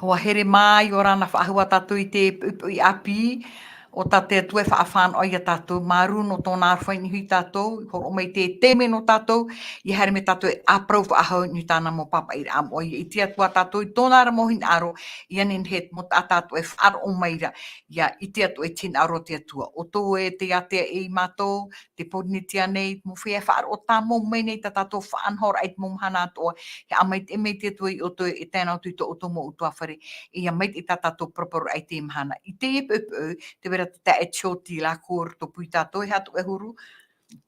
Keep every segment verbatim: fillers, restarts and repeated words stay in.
ʻUa here mā, ʻia ora na, faʻahou ā tātou i te poʻipoʻi ʻāpī, ʻo tā te Atua e faʻafānaʻo ia tātou, māuruuru nō tōna aroha i niʻa iho ia tātou, i hōroʻa mai i te taime nō tātou, ʻia haere mai tātou e ʻāparau faʻahou i niʻa i tāna mau pāpaʻiraʻa moʻa, ʻia ʻite atu ā tātou i tōna ra mau hinaʻaro, ʻia nehenehe te mau taʻata atoʻa e faʻaroʻo mai ra, ʻia ʻite atu i te hinaʻaro o te Atua. ʻO tō ē te ātea e ia mātou, te Pōrīnetia nei, mau feiā e faʻaroʻo tāmau mai nei tā tātou faʻanahoraʻa i te mau mahana atoʻa, e haʻamaitaʻi mai te Atua ia ʻoutou e tae noa atu i tō ʻoutou mau ʻutuāfare, e ʻia maitaʻi tā tātou paraparau i teie mahana. I teie poʻipoʻi, tē vai ra te taeaʻe Tioti Lacour i rotopū ia tātou, e aha tō ʻoe huru?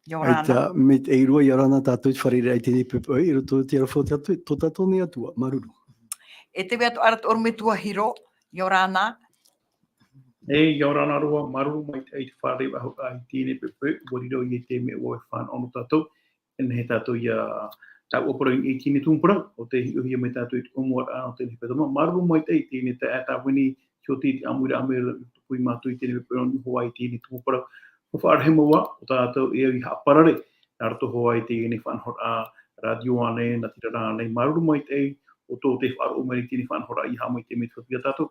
ʻIa ora na. ʻAita, maitaʻi roa, ʻia ora na tātou i te fārereiraʻa i teie poʻipoʻi, i roto i te aroha o te Atua, tō tātou nei Atua, māuruuru. E tē vai atoʻa ra tō ʻorometua Hiro, ʻia ora na. E, ʻia ora na roa, māuruuru maitaʻi i te fārereiraʻa i teie poʻipoʻi, ʻua riro ia i te mea ʻua e fānaʻo nō tātou, e nehenehe tātou ʻia, tāʻu ʻāparau i teie tumu parau, ʻo tē hiʻohia mai tātou i te ʻōmuaraʻa nō teie hepetoma, māuruuru maitaʻi i teie taeaʻe Tāvini Tioti i te ʻāmuiraʻa mai i rotopū ia mātou i teie poʻipoʻi nō niʻa hoʻi i teie tumu parau. Faʻaroʻo mau ā, ʻo tātou e au i haʻaparare, nā roto hoʻi i teie faʻanahoraʻa, rātio ānei, natirara ānei, māuruuru maitaʻi, ʻo tō te faʻaroʻo mai i teie faʻanahoraʻa, ʻia haʻamaitaʻi mai te Fatu ia tātou.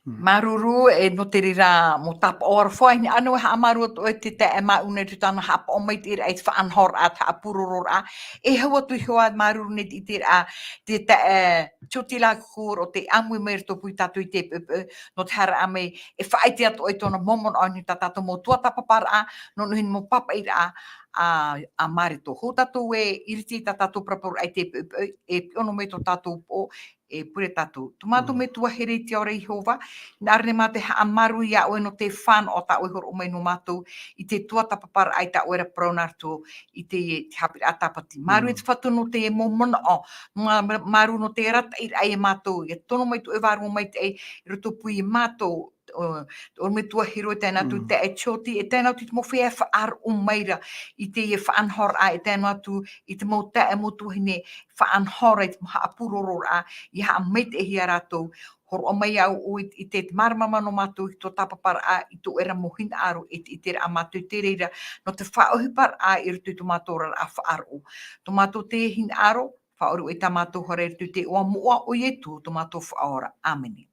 Mm. Māuruuru, e nō te reira mau tāpaʻo aroha, e hinaʻaro e haʻamāuruuru atu i te taeaʻe Mauna i te tāna haʻapaʻo maitaʻiraʻa i te faʻanahoraʻa, te haʻapūrororaʻa. E hau atu iho ā, māuruuru nei i te ʻiteraʻa, te taeaʻe Tioti Lacour, ʻo tē ʻāmui mai i rotopū ia tātou i teie poʻipoʻi, nō te haereraʻa mai, e faʻaʻite atoʻa i tōna mau manaʻo i niʻa i tā tātou mau tuatāpaparaʻa, nō niʻa i te mau pāpaʻiraʻa, a, a Mareto. Hou tātou e iriti i tā tātou paraparau i teie poʻipoʻi, e piʻo noa mai tō tātou upoʻo, e pure tātou. Tō mātou Mm. metua here i te ao ra Iehova, hinaʻaro nei mātou e haʻamāuruuru iā ʻoe nō te fānaʻo tā ʻoe i hōroʻa mai nō mātou i te tuatāpaparaʻa i tā ʻoe ra parau nā roto i te, te haʻapiʻiraʻa tāpati. Māuruuru Mm. te Fatu nō te mau manaʻo, mā-, māuruuru nō te arataʻiraʻa ia mātou, ʻia tono mai tō ʻoe Vārua Maitaʻi i rotopū ia mātou, ʻo, ʻo metua Hiro e tae noa atu Mm. te taeaʻe Tioti, e tae noa atu i te mau feiā e faʻaroʻo mai ra i teie faʻanahoraʻa, e tae noa atu i te mau taeaʻe, mau tuahine faʻanaho ra i te mau haʻapūrororaʻa, ʻia haʻamaitaʻihia rātou, hōroʻa mai iā ʻoe i te, i te māramarama nō mātou i tō tāpaparaʻa, i tō ʻoe ra mau hinaʻaro, i te, i te ʻiteraʻa a mātou i te reira, nō te faʻaʻohiparaʻa i roto i tō mātou oraraʻa faʻaroʻo. Tō mātou teie hinaʻaro, faʻaʻore ʻoe i tā mātou hara i roto i te iʻoa moʻa o Ietu, tō mātou Faʻaora. ʻĀmene.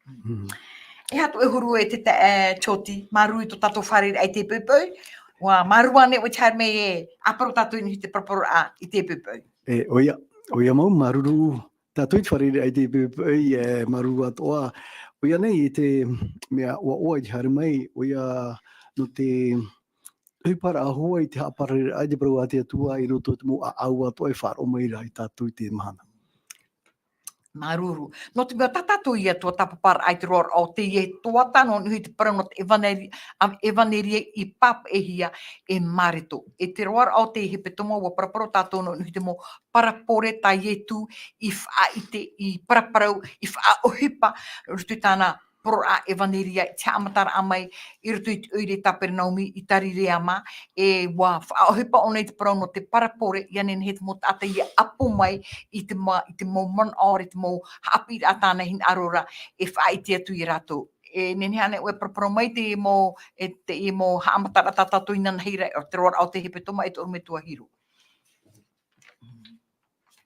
Mm. E aha tō ʻoe huru e te taeaʻe, e, Tioti, māuruuru i tō tātou fārereiraʻa i teie poʻipoʻi, ʻua māuruuru ānei ʻoe i te haere mai e ʻāparau ia tātou i niʻa i te paraparau i teie poʻipoʻi. E, ʻoia, ʻoia mau, māuruuru tātou i te fārereiraʻa i teie poʻipoʻi, e, māuruuru atoʻa. ʻOia nei, i te mea ʻoaʻoa i te haere mai, ʻoia nō te ʻohiparaʻa hoʻi i te haʻaparareraʻa i te parau a te Atua i roto i te mau ʻāʻau atoʻa e faʻaroʻo mai ra ia tātou i teie mahana. Māuruuru. Nō te mea tā tātou ia tuatāpaparaʻa i te roaraʻa o teie tuatāpaparaʻa nō niʻa i te parau nō te ʻevaneria, ʻa, ʻevaneria i pāpaʻihia e Mareto. E te roaraʻa o teie hepetoma ʻua paraparau tātou nō niʻa i te mau parabole tā Ietu i faʻaʻite, i paraparau, i faʻaʻohipa, i roto i tāna parau ʻevaneria i te haʻamataraʻa mai i roto i te ʻoire i Kaperenaumi i Karireia mā, e ʻua faʻaʻohipa ʻōna i te parau nō te parabole, ʻia nehenehe te mau taʻata ʻia ʻapo mai i te ma-, i te mau manaʻo, i te mau haʻapiʻiraʻa tāna hinaʻaro ra, e faʻaʻite atu ia rātou. E nehenehe ānei ʻoe e paraparau mai te mau, e te mau haʻamataraʻa tā tātou inanahi ra, o te roaraʻa o te hepetoma e te ʻorometua Hiro.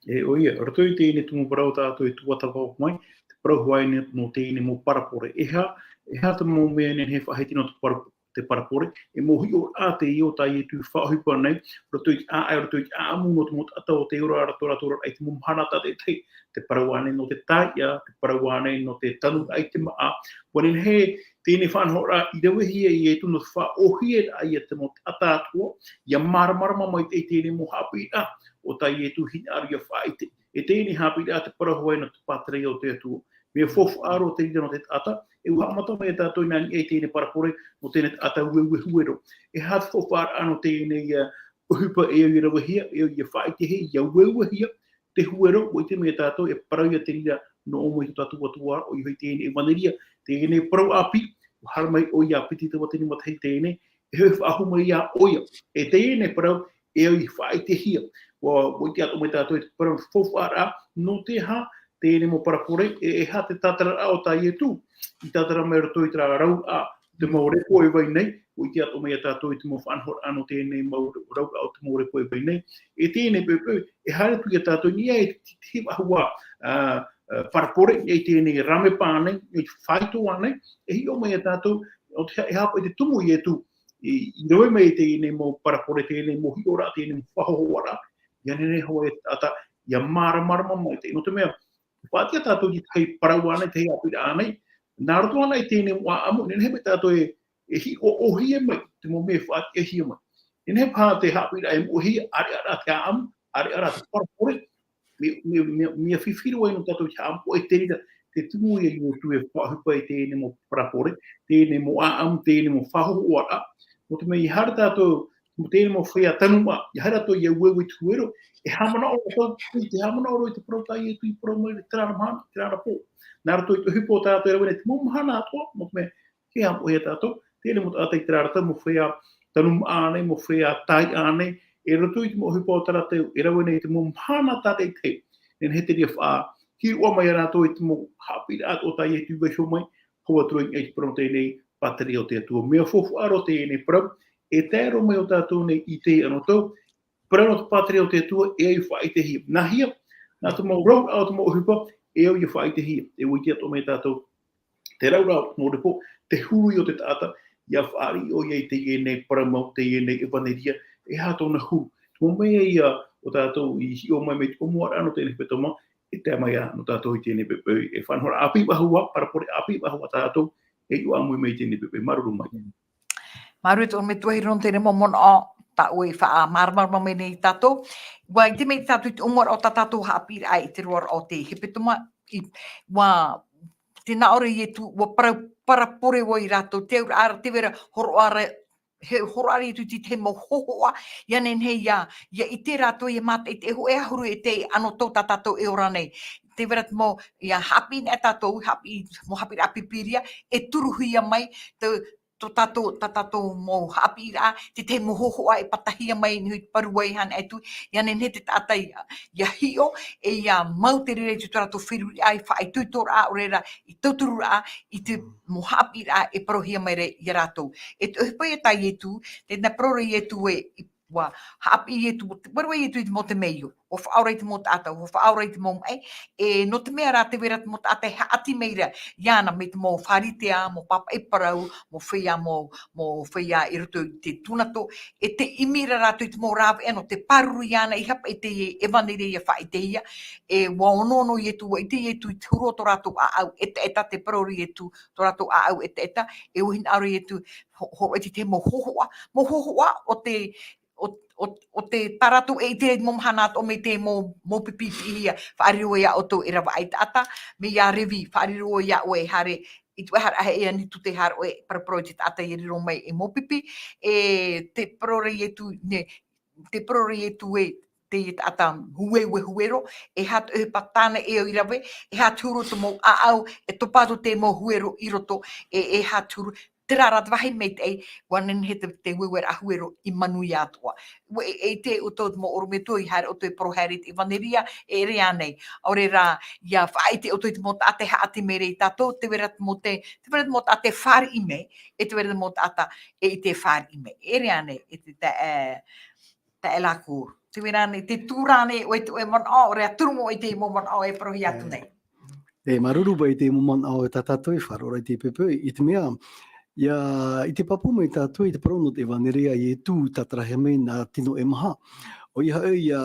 E ʻoia, roto i teie tumu parau tātou e tuatāpapa mai, te parau hoʻi nō, nō teie mau parabole. E aha, e aha te mau mea e nehenehe e faʻahiti nō te para-, te parabole, e mau hiʻoraʻa teie tā Ietu i faʻaʻohipa nei, roto i te ʻāʻau, roto i te ʻāʻamu nō te mau taʻata o tei ora ra tō rātou oraraʻa i te mau mahana tātaʻitahi, te parau ānei nō te taiʻa, te parau ānei nō te tanuraʻa i te māʻa, ʻua nehenehe teie faʻanahoraʻa i ravehia e Ietu nō te faʻaʻōhieraʻa ia te mau taʻata atoʻa, ʻia māramarama maitaʻi i teie mau haʻapiʻiraʻa, o tā Ietu hinaʻaro ʻia faʻaʻite. E teie haʻapiʻiraʻa te parau hoʻi nō te pātireia o te Atua. Mea faufaʻa roa te reira nō te taʻata, e ʻua haʻamata mai ia tātou i nā niʻa i teie parabole, nō teie taʻata ueue huero. E aha te faufaʻaraʻa nō teie, ā, ʻohipa e au ʻia ravehia, e au ʻia faʻaʻitehia, ʻia ueuehia, te huero, ʻua ʻite mai ia tātou, e parau ia te reira nō ʻō mai tō tātou Atua, ʻoia hoʻi teie ʻevaneria, teie parau ʻāpī, ʻua haere mai ʻoia i te piti tauatini matahiti teie, e hoʻi faʻahou mai iā ʻoia. E teie parau, e au i faʻaʻitehia. ʻUa, ʻua ʻite atoʻa mai tātou i te parau faufaʻaraʻa, nō te aha, teie mau parabole, e, e aha te tātararaʻa o tā Ietu, i tātara mai roto i terā rau, ā, te mau repo e vai nei, ʻua ʻite atoʻa mai ia tātou i te mau faʻanahoraʻa nō teie mau rau, ā, o te mau repo e vai nei. E teie poʻipoʻi, e haere atu ia tātou i niʻa i te, te, te hiva hua, ā, ā, parapore, i teie nei rāmepa ānei, i fāito ānei, e hiʻo mai ia tātou, ʻo te, e hapa i te tumu o Ietu, i, i rave mai i teie nei mau parapore, teie nei mau hiʻoraʻa, teie nei mau faʻahohoʻaraʻa, ʻia nehenehe hoʻi e taʻata, ʻia māramarama maitaʻi, nō te mea, faʻaʻite tātou i te tahi parau ānei, te tahi haʻapiʻiraʻa ānei, nā roto ānei i teie nei mau ʻāʻamu, nehenehe mai tātou e, e hiʻo-, ʻōhie mai, te mau mea e faʻatiʻahia mai. Nehenehe paha te haʻapiʻiraʻa e moʻehia, ʻāreʻa rā te ʻāʻamu, ʻāreʻa rā te parapore, mea, mea, mea, mea fifi roa ai nō tātou te haʻapiʻiraʻa, te reira, te tumu ia Ietu e faʻaʻohipa i teie nei mau parapore, teie nei mau ʻāʻamu, teie nei mau faʻahohoʻaraʻa. Nō te mea, ʻia haere tātou, teie nei mau feiā tanumaʻa, ʻia haere tātou ʻia ueue i te huero, e haʻamanaʻo rātou, i te haʻamanaʻo roa i te parau tā Ietu i parau mai, i terā mahana, i terā pō. Nā roto i te ʻohipa o tātou e rave nei te mau mahana atoʻa, nō te mea, e haʻamoʻehia tātou, teie nei mau taʻata i terā ra tau, mau feiā tanumaʻa ānei, mau feiā taiʻa ānei, e roto i te mau ʻohipa o terā ra tau, e rave nei te mau mahana tātaʻitahi. Nehenehe te reira faʻahīroʻa mai ia rātou i te mau haʻapiʻiraʻa o tā Ietu i vaiiho mai, hou atu ra i niʻa i te parau teie nei, Pātireia o te Atua. Mea faufaʻa roa teie nei parau, e tae roa mai ʻo tātou nei i teie anotau, parau nō te Pātireia o te Atua, e au ʻia faʻaʻitehia. Nāhea, nā te mau rauraʻa o te mau ʻohipa, e au ʻia faʻaʻitehia. E ʻua ʻite atoʻa mai tātou, te rauraʻa o te mau repo, te huru ia o te taʻata, ʻia fāriʻi ʻoia i teie nei parau mau, teie nei ʻevaneria, e aha tōna huru. Te mau mea ia ʻo tātou i hiʻo mai mai te ʻōmuaraʻa nō teie nei hepetoma, e tae mai ā nō tātou i teie nei poʻipoʻi, e faʻanahoraʻa ʻāpī vahua, parapore ʻāpī vahua tātou, e ʻua ʻāmui mai i teie nei poʻipoʻi, māuruuru maitaʻi. Māuruuru e te ʻorometua Hiro nō teie nei mau manaʻo, tāʻu e faʻamāramarama mai nei tātou. ʻUa ʻite mai tātou i te ʻōmuaraʻa o tā tātou haʻapiʻiraʻa i te roaraʻa o te hepetoma, i, ʻua, tē nā ʻō ra Ietu, ʻua parau, parapore vau ia rātou, te auraʻa ra, tē vai ra, hōroʻa ra, e hōroʻa ra Ietu i te, te mau hōhoʻa, ʻia nehenehe ʻia, ʻia ʻite rātou, ʻia mātaʻitaʻi, e hōʻē ʻahuru e teie anotau tā tātou e ora nei. Tē vai ra te mau, ʻia haʻapiʻi nei tātou, haʻapiʻi, mau haʻapiʻiraʻa pīpīria, e turuhia mai, te, tō tātou, tā tātou mau haʻapiʻiraʻa, te tahi mau hōhoʻa e patahia mai, nui te parau ā ʻana atu, ʻia nehenehe te taʻata ʻia, ʻia hiʻo, e ʻia mau te reira i tō rātou feruriraʻa, i faʻaitoitoraʻa, ʻaore rā, i tautururaʻa, i te mau haʻapiʻiraʻa e parauhia mai ra ia rātou. E te ʻohipa ia tā Ietu, tē nā parau ra Ietu ē, i ʻUa haʻapiʻi Ietu, ʻua parau Ietu i te mau temeio, ʻua faʻaora i te mau taʻata, ʻua faʻaora i te mau maʻi, e, nō te mea rā, tē vai ra te mau taʻata e haʻati mai ra iāna, mai te mau Pharisea, mau pāpaʻi parau, mau feiā, mau, mau feiā i roto i te tūnato, e tē ʻimi ra rātou i te mau rāveʻa nō te pāruru iāna, ʻeiaha paʻi te ʻevaneria ʻia faʻaʻitehia, e, ʻua onoono Ietu, ʻua ʻite Ietu i te huru o tō rātou ʻāʻau ʻetaʻeta, tē parau ra Ietu, tō rātou ʻāʻau ʻetaʻeta, e ʻua hinaʻaro Ietu, ho-, hōroʻa i te mau hōhoʻa, mau hōhoʻa o te, o, o, o te tā rātou e ʻite i te mau mahana atoʻa mai te mau, mau pipi i piʻihia, faʻariro ia ʻoutou e rave aʻe taʻata, mai ia Revi, faʻariro ia ʻoe e haere, i te ʻoe haere aʻe e ani tū te haere ʻoe, parapara i te taʻata e riro mai e mau pipi, e tē parau ra Ietu, ne, tē parau ra Ietu ē, te taʻata ueue huero, e aha te ʻohipa tāna e au i rave, e aha te huru o te mau ʻāʻau, e topa atu te mau huero i roto, e, e aha te huru, terā rā te vāhi maitaʻi, ʻua nehenehe te, te ueueraʻa huero i manuia atoʻa. ʻUa, e, e ʻite ʻoutou te mau ʻorometua i haere ʻoutou e parau haere i te ʻevaneria, e ʻere ānei. ʻAore rā, ʻia faʻaʻite ʻoutou i te mau taʻata e haʻati mai ra ia tātou, tē vai ra te mau te, tē vai ra te mau taʻata e fāriʻi mai, e tē vai ra te mau taʻata e ʻite e fāriʻi mai. E ʻere ānei, e te, te, e, taʻe lākou. Tē vai ra ānei, te tū rānei, ʻoe te, ʻoe manaʻo, ʻaore rā turu mau i te mau manaʻo e parauhia atu nei. E, māuruuru paʻi i te mau manaʻo e tā tātou e faʻaroʻo ra i te poʻipoʻi, i te mea, ʻia, i te pāpū mai tātou i te parau nō te ʻevaneria a Ietu tātarahia mai nā tino e maha. ʻOia hoʻi, ʻia,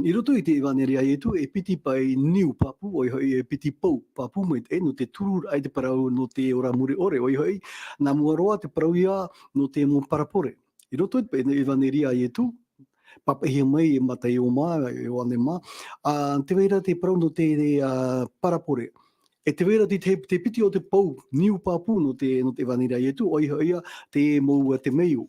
i roto i te ʻevaneria a Ietu, e piti paʻi niu pāpū, ʻoia hoʻi e piti pou pāpū maitaʻi nō te tururaʻa i te parau nō te ora mure ʻore, ʻoia hoʻi, nā mua roa te parau ia nō te mau parapore. I roto i te ʻevaneria a Ietu, pāpaʻihia mai e Mataio mā, e Ioane mā, ā, tē vai ra te parau nō te, ā, parapore. E tē vai ra te, te, te piti o te pou, niu pāpū nō te, nō te ʻevaneria a Ietu, ʻoia hoʻi ia te mau, ā, temeio.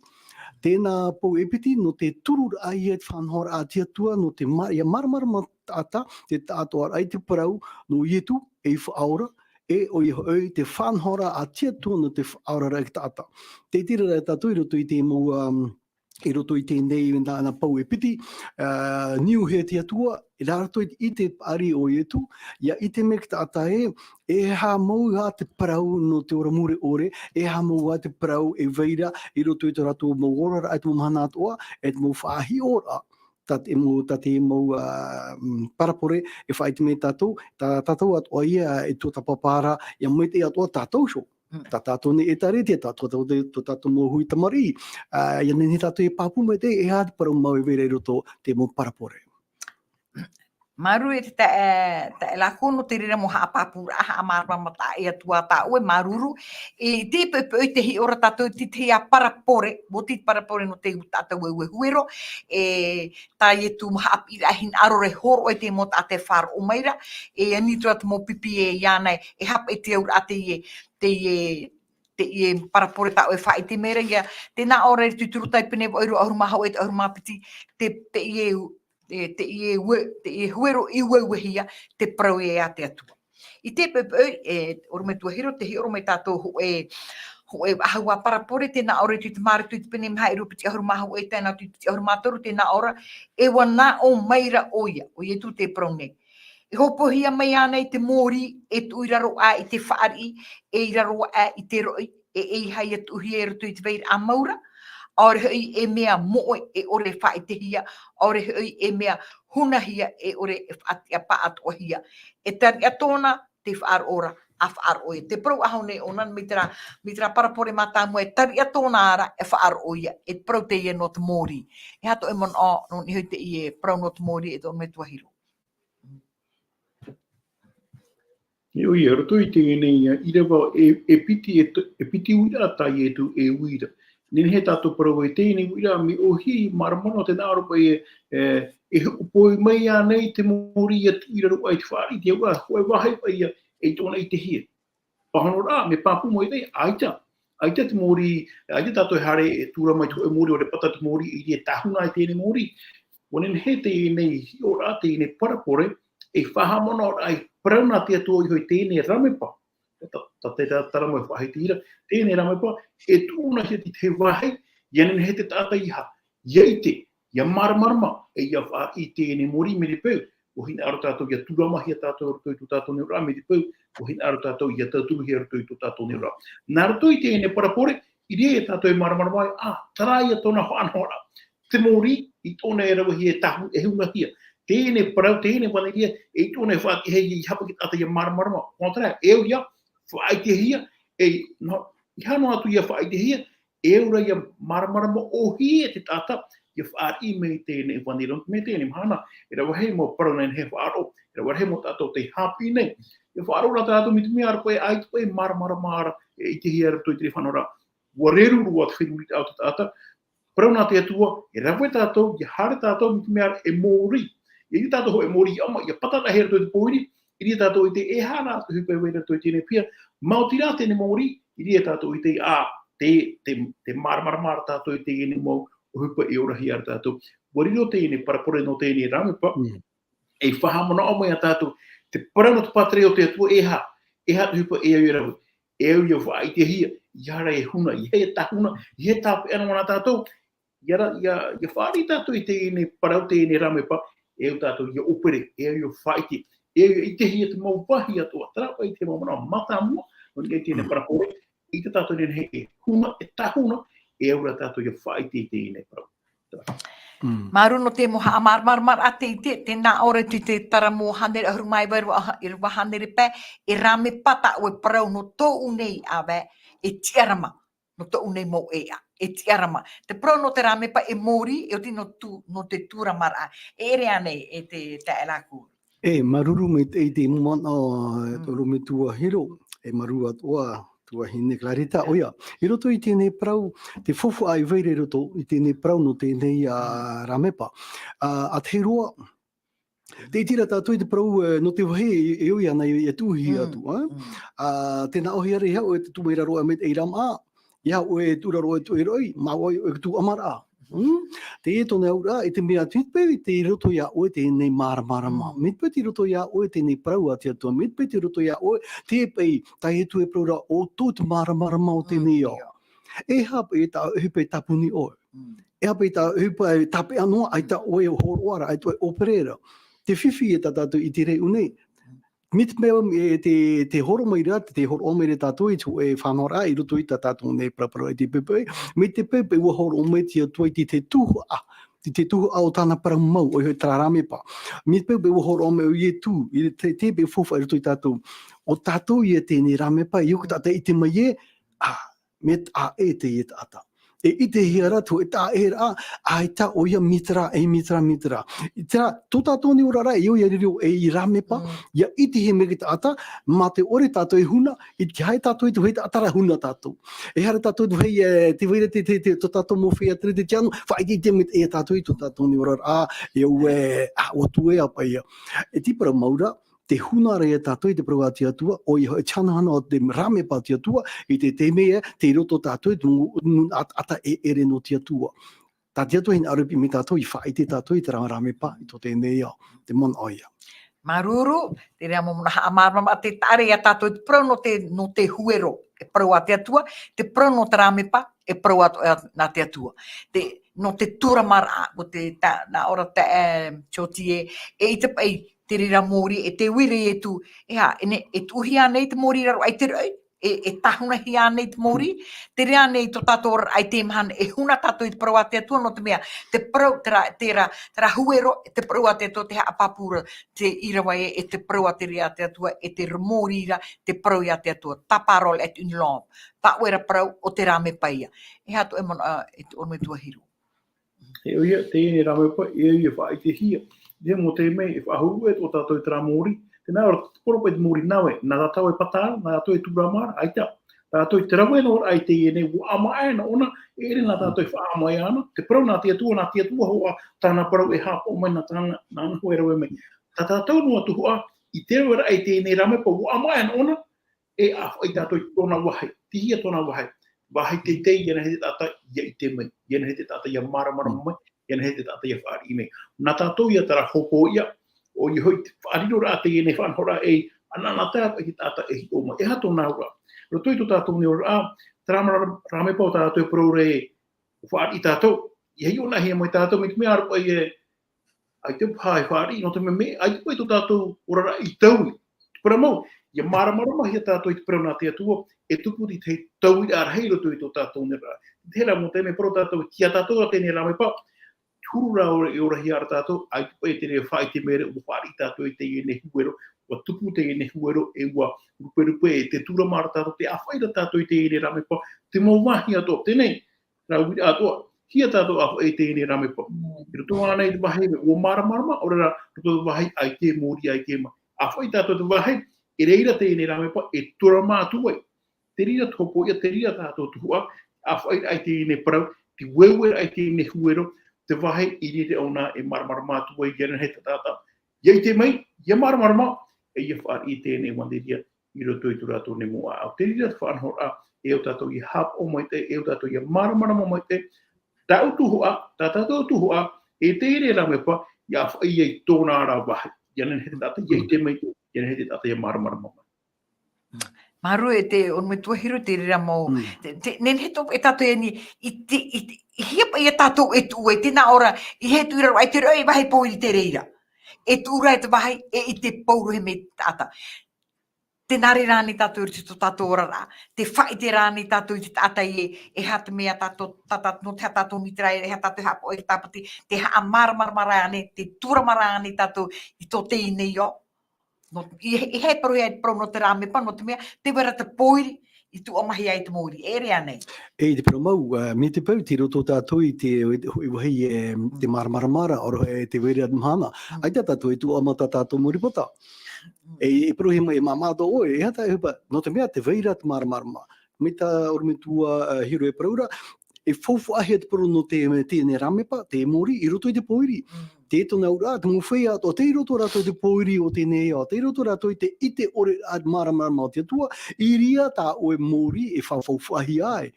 Tēnā pou e piti nō te tururaʻa ia i te faʻanahoraʻa a te Atua, nō te mā-, ʻia māramarama taʻata, te taʻatoʻaraʻa i te parau nō Ietu, ei faʻaora, e ʻoia hoʻi te faʻanahoraʻa a te Atua nō te faʻaoraraʻa i te taʻata. Tē ʻite ra tātou i roto i te mau, um, i roto i teie nei nā, nā pou e piti, ā, niu hia te Atua, i rātou i te paʻari o Ietu, ʻia ʻite mai te taʻata ē, e aha mau ā te parau nō te ora mure ʻore, e aha mau ā te parau e vai ra i roto i tō rātou mau oraraʻa, i te mau mahana atoʻa, e te mau faʻahiʻoraʻa. tā te mau, tā te mau, ā, mm, parapore, e faʻaʻite mai tātou, tā tātou atoʻa ia, e tuatāpapa ra, ʻia maitaʻi atoʻa tātou iho. Mm. Tā tātou nei ʻēkālesia, tā tātou, tā tātou mau hui tamariʻi, ā, ʻia nehenehe tātou e pāpū maitaʻi, e aha te parau mau e vai ra i roto te mau parapore. Māuruuru e te tae-, taeaʻe Lākū nō te reira mau haʻapāpūraʻa, haʻamāramarama atu ā tāʻoe, māuruuru. E, i teie poʻipoʻi tē hiʻo ra tātou i te tahi ā parapore, ʻua oti te parapore nō te taʻata ueue huero, e, tā Ietu mau haʻapiʻiraʻa hinaʻaro ra e hōroʻa i te mau taʻata e faʻaroʻo mai ra, e ani atu ra te mau pipi e iāna, e aha paʻi te auraʻa teie, teie, teie parapore tāʻoe e faʻaʻite mai ra ïa, tē nā ʻō ra i te Tūturu Taipene vaʻu ʻahuru mā hōʻē, ʻahuru mā piti, te, teie, e, teie ue-, teie huero i ueuehia, te parau ē a te Atua. I teie poʻipoʻi, e, ʻorometua Hiro, tē hiʻo ra mai tātou hōʻē, hōʻē faʻahou ā parapore, tē nā ʻō ra i te Mareko i te pene maha ʻīrava piti ʻahuru mā hōʻē, tae noa atu i te piti ʻahuru mā toru, tē nā ʻō ra, e ʻua nā ʻō mai ra ʻoia, ʻo Ietu tē parau nei. E hōpoihia mai ānei te mōrī, e tuʻu i raro aʻe i te fāriʻi, e i raro aʻe i te roʻi, e, e ʻeiaha ʻia tuʻuhia i roto i te vairaʻa mau ra, ʻaore hoʻi e mea moʻe e ʻore e faʻaʻitehia, ʻaore hoʻi e mea hunahia e ʻore e faʻatiʻa pāʻatoʻahia. E tariʻa tōna te faʻaroʻo ra, ʻa faʻaroʻo ïa. Te parau ʻaho nei ʻōna, mai terā, mai terā parapore mātāmua, e tariʻa tōna ra, e faʻaroʻo ïa, e parau teie nō te mōrī. E aha tō ʻoe manaʻo, nō niʻa i teie parau nō te mōrī, e tō ʻorometua Hiro? E ʻoia, i roto i teie nei, ā, ʻīrava, e, e piti, e t-, e piti uiraʻa tā Ietu e ui ra. Nehenehe tātou e parau ē teie nei uiraʻa, mea ʻōhie, māramarama, tē nā ʻō ra paʻi ē, e, e hōpoi mai ānei te mōrī ʻia tuʻu i raro aʻe i te fāriʻi, te auraʻa, hōʻē vāhi paʻi ïa, e tōna ʻitehia. Pāhonoraʻa, mea pāpū maitaʻi, ʻaita. ʻAita te mōrī, ʻaita tātou e haere e tūrama i te hōʻē mōrī, ʻaore e pata te mōrī, ʻeʻere e tāhuna i teie nei mōrī. ʻUa nehenehe teie nei hiʻoraʻa, teie nei parapore, e faʻahaʻamanaʻoraʻa, e parau nā te Atua iho i teie nei rāmepa. Tā, tā, tā, tā, terā mau e faʻahiti ra, teie nei rāmepa, e tuʻunahia i te vāhi, ʻia nehenehe te taʻata ʻia, ʻia ʻite, ʻia māramarama, e ʻia faʻaʻite i teie nei mōrī, mai te peu, ʻua hinaʻaro tātou ʻia tūramahia tātou i roto i tō tātou nei ora, mai te peu, ʻua hinaʻaro tātou ʻia tauturuhia i roto i tō tātou nei ora. Nā roto i teie nei parapore, ʻeʻere tātou e māramarama ai, ā, terā ïa tōna faʻanahoraʻa. Te mōrī, i tōna e ravehia, e tahu, e hunahia. Teie nei parau, teie nei ʻāvaneria, e i tōna e faʻaʻitehia, ʻeiaha paʻi te taʻata ʻia māramarama. Au terā, e au ïa, faʻaʻitehia, e, nō, ʻeiaha noa atu ʻia faʻaʻitehia, e au rā ʻia māramarama ʻōhie te taʻata, ʻia fāriʻi mai i teie nei ʻāvaneria, nō te mea teie nei mahana, e rave rahi mau parau nehenehe e faʻaroʻo, e rave rahi mau taʻata tē haʻapiʻi nei. E faʻaroʻo rā tātou mai te mea ʻaore paʻi, ʻaita paʻi māramarama ra, e ʻitehia i roto i te faʻanahoraʻa. ʻUa reruru atu te feruriraʻa o te taʻata, parau nā te Atua, e rave tātou, ʻia haere tātou mai te mea e mōrī. ʻIa ʻite tātou hōʻē mōrī ʻia ʻama, ʻia pata rahi i roto i te pōiri, ʻeʻere tātou e ʻite e aha rā te ʻohipa e vai ra i roto i teie nei piha, maoti rā teie nei mōrī, ʻeʻere tātou e ʻite, ā, te, te, te māramarama ra tātou i teie nei mau ʻohipa e orahia ra tātou. ʻUa riro teie nei parapore nō teie nei rāmepa, Mm. e faʻahaʻamanaʻo mai ia tātou, te parau nō te pātireia o te Atua e aha, e aha te ʻohipa e au e rave, e au ʻia faʻaʻitehia, ʻeiaha rā e huna, ʻeiaha e tāhuna, ʻeiaha e tāpeʻa noa nā tātou, ʻia ra, ʻia, ʻia fāriʻi tātou i teie nei parau, teie nei rāmepa, e au tātou ʻia ʻōpere, e au ʻia faʻaʻite, e au ʻia ʻitehia te mau vāhi atoʻa, terā paʻi te mau manaʻo mātāmua, nō niʻa i teie nei Mm. parapore, ʻaita tātou e nehenehe e huna, e tāhuna, e au rā tātou ʻia faʻaʻite i teie nei parau. Mm. Māuruuru nō te mau haʻamāramaramaraʻa, te, te, tē nā ʻō ra i te, te Taramo hānere ʻahuru mā iva, ʻīrava, ʻīrava hānere pae, e rāmepa tā ʻoe parau nō tōʻu nei ʻāvae, e tiʻarama, nō tōʻu nei mau ʻēʻa, e tiʻarama. Te parau nō te rāmepa e mōrī, e oti nō tū-, nō te tūramaraʻa. E ʻere ānei, e te, te taeaʻe Lākū? E, māuruuru maitaʻi i te manaʻo, Mm. ʻorometua Hiro, e māuruuru atoʻa, tuahine Clarita, ʻoia. I roto i teie nei parau, te faufaʻa e vai ra i roto i teie nei parau nō teie nei, ā, Mm. rāmepa. Ā, ʻa tahi roa, tē ʻite ra tātou i te parau, e, nō te vāhi, e, e ʻoi ana, e, e tuʻuhia Mm. atu, ā? Mm. Ā, tē nā ʻōhie ra ʻeiaha ʻoe e tuʻu mai i raro aʻe mai te ʻeiaha māʻa, ʻeiaha ʻoe e tuʻu i raro aʻe i te ʻoiroʻi, māʻa ʻoe e tuʻu ʻama ra. Mm? Teie tōna auraʻa, e te mea atu, mai te peu tei roto ia ʻoe teie nei māramarama. Mm. Mai te peu tei roto ia ʻoe teie nei parau a te Atua. Mai te peu tei roto ia ʻoe, te peu, tā Ietu e parau ra, ʻo tō te māramarama o teie nei ao. Mm. E aha paʻi tā ʻoe ʻohipa e tāpuni ʻoe? Mm. E aha paʻi tā ʻoe ʻohipa e tāpeʻa noa, ʻaita ʻoe e hōroʻa ra, ʻaita ʻoe e ʻōpere ra? Te fifi e tā tātou i te reira nei. Mm. Mai te mea, e, tē, tē hōroʻa mai ra, tē, tē hōroʻa mai ra tātou i te hōʻē faʻanahoraʻa i roto i tā tātou nei paraparau i te poʻipoʻi. Mai te poʻipoʻi ʻua hōroʻa mai te Atua i te, te tuhaʻa. i te tuhaʻa o tāna parau mau, ʻoia hoʻi terā rāmepa. Mai te peu, ʻua hōroʻa mai ʻo Ietu, i te, te peu faufaʻa i roto ia tātou. ʻO tātou ia teie nei rāmepa, e ʻite mai ē, ā, mea taʻa ʻē teie taʻata. E ʻitehia ra te hōʻē taʻa ʻē ra, ʻaita ʻoia mea terā, e mea terā, mea terā. Terā, tō tātou nei oraraʻa, e ʻoia riro ei rāmepa, ʻia ʻitehia mai te taʻata, mā te ʻore tātou e huna, ʻite haere tātou i te vāhi taʻata ra huna tātou. E haere tātou i te vāhi, e, te vai ra te, te, te, tō tātou mau feiā Teretiano, faʻaʻiteʻite mai ia tātou i tō tātou nei oraraʻa, e au e, ā, ʻua tuea paʻi ia. E te parau mau ra, te huna ra ia tātou i te parau a te Atua, ʻoia hoʻi te hanahana o te rāmepa a te Atua, i te taime ē, tei roto tātou i te mau, mau taʻata e ʻere nō te Atua. Tā te Atua e hinaʻaro piʻi mai ia tātou, ʻia faʻaʻite tātou i terā rāmepa, i tō teie nei ao, te manaʻo ia. Māuruuru, te reira mau manaʻo haʻamāramarama, te taʻa ra ia tātou i te parau nō te, nō te huero, e parau a te Atua, te parau nō te rāmepa, e parau atoʻa nā te Atua. Te, nō te tūramaraʻa, ʻo te, tā, nā ʻō ra te, e, Tiotie, e ʻite paʻi, te reira mōrī, e te uira Ietu, e aha, e ne, e tuʻuhia nei te mōrī i raro aʻe i te roʻi, e, e tāhunahia nei te mōrī, te reira nei tō tātou oraraʻa i teie mahana, e huna tātou i te parau a te Atua, nō te mea, te parau, terā, terā, terā huero, te parau a te Atua, te haʻapāpū ra, te ʻīrava ē, e te parau a te reira a te Atua, e te mōrī ra, te parau ia te Atua, ta parole est une lampe, tā ʻoe ra parau ʻo te rāmepa ia. E aha tō ʻoe manaʻo, ā, e te ʻorometua Hiro. E ʻoia, teie nei rāmepa, e ʻoia faʻaʻitehia. Te mau taime, e faʻahou e tō tātou i terā mōrī. Tē nā ʻō ra, te parau paʻi te mōrī nā vai, nā tātou e pata ra, nā tātou e tūramaraʻa, ʻaita. Tātou i te rave noa ra i teie nei, ʻua ʻāmaʻa ʻōna, e ʻere nā tātou e faʻaʻāmaʻa ana, te parau nā te Atua, nā te Atua hoʻi, tāna parau e haʻapaʻo mai nā tāna, nāna hoʻi e rave mai. Tā tātou noa atu hoʻi, i te rave ra i teie nei rāmepa, ʻua ʻāmaʻa ʻōna, e ʻāfaʻi tātou i tōna vāhi. Tei hea tōna vāhi? Vāhi teitei, ʻia nehenehe te taʻata ʻia ʻite mai, ʻia nehenehe te taʻata ʻia māramarama mai, ʻia nehenehe te taʻata ʻia fāriʻi mai. Nā tātou ia terā hopoiʻa, ʻoia hoʻi te faʻariroraʻa teie nei faʻanahoraʻa e ʻanaʻanatae atu i te taʻata e hiʻo mai. E aha tōna auraʻa? Roto i tō tātou nei oraraʻa, terā mā-, rāmepa o tātou e parau ra ē, ʻua fāriʻi tātou. ʻIa hiʻo-nā-hia mai tātou, mai te mea ʻaore paʻi e, ʻaita paha e fāriʻi, nō te mea, ʻaita paʻi tō tātou oraraʻa i taui. Te parau mau, ʻia māramaramahia tātou i te parau nā te Atua, e tupu te tahi tauiraʻa rahi i roto i tō tātou nei oraraʻa. Terā mau taime e parau tātou, tei ia tātou ra teie nei rāmepa, te huru ra ʻore, e orahia ra tātou, ʻaita paʻi te reira faʻaʻite mai ra, ʻua fāriʻi tātou i teie nei huero, ʻua tupu teie nei huero, e ʻua ruperupe, e tē tūrama ra tātou, tē ʻāfaʻi ra tātou i teie nei rāmepa, te mau vāhi atoʻa, teie nei, rā uiraʻa atoʻa, hia tātou ʻāfaʻi i teie nei rāmepa. Mm. I roto ānei te vāhi, ʻua māramarama, ʻaore rā, roto i te vāhi, ʻaita e mōrī, ʻaita e mā-, ʻāfaʻi tātou te vāhi, e reira teie nei rāmepa, e tūrama atu ai. Te reira te hopoiʻa, te reira tātou tuhaʻa, ʻāfaʻiraʻa i teie nei parau, te ueue i teie nei huero, te vāhi i reira ʻōna e māramarama atu ai, ʻia nehenehe te taʻata ʻia ʻite mai, ʻia māramarama, e ʻia fāriʻi i teie nei ʻevanelia i roto i tō rātou nei mau ʻāʻau. Te reira te faʻanahoraʻa, e au tātou ʻia haʻapaʻo maitaʻi, e au tātou ʻia māramarama maitaʻi, tāʻu tuhaʻa, tā tātou tuhaʻa, e teie nei rāmepa, ʻia ʻāfaʻi i tōna ra vāhi. ʻIa nehenehe te taʻata ʻia ʻite mai, ʻia nehenehe te taʻata ʻia māramarama mai. Māuruuru e te ʻorometua Hiro, te reira mau. Mm. Te, te, nehenehe tō, e tātou e ani, i te, i te, i hea paʻi ia tātou e tuʻu ai, tē nā ʻō ra, ʻeiaha e tuʻu i raro aʻe i te roʻi, e vāhi pōiri te reira. E tuʻu ra e te vāhi, e ʻite pauroa mai te taʻata. Tē nā reira ānei tātou i roto i tō tātou oraraʻa. Tē faʻaʻite ra ānei tātou i te taʻata ē, e aha te mea tātou, tā, tā, nō te aha tātou nei terā, e aha tātou e haʻapaʻo i te Tāpati, tē haʻamāramarama ra ānei, tē tūrama ra ānei tātou i tō teie nei ao. Nō, e, e, e parau, e parau nō te rāmepa, nō te mea, tē vai ra te pōiri, i tuʻamahia ai te mōrī, e ʻere ānei. E, i te parau mau, ā, mai te peu, tei roto tātou i te, i te hōʻē vāhi, e, te māramarama ra, ʻaore, e, tē vai ra te mahana. Mm. ʻAita tātou e tuʻama tā tātou mau ripota. Mm. E, e parauhia mai, e māmā atoʻa ʻoe, e aha tā ʻoe ʻohipa, nō te mea, tē vai ra te māramarama. Mai tā ʻorometua, ā, Hiro e parau ra, e faufaʻahia te parau nō te, teie nei rāmepa, te mōrī, i roto i te pōiri. Mm. Tē tōna auraʻa, te mau feiā atoʻa, tei roto rātou i te pōiri o teie nei ao, tei roto rātou i te ʻite ʻore ā māramarama o te Atua, i reira tā ʻoe mōrī e faufaufaʻahia ai.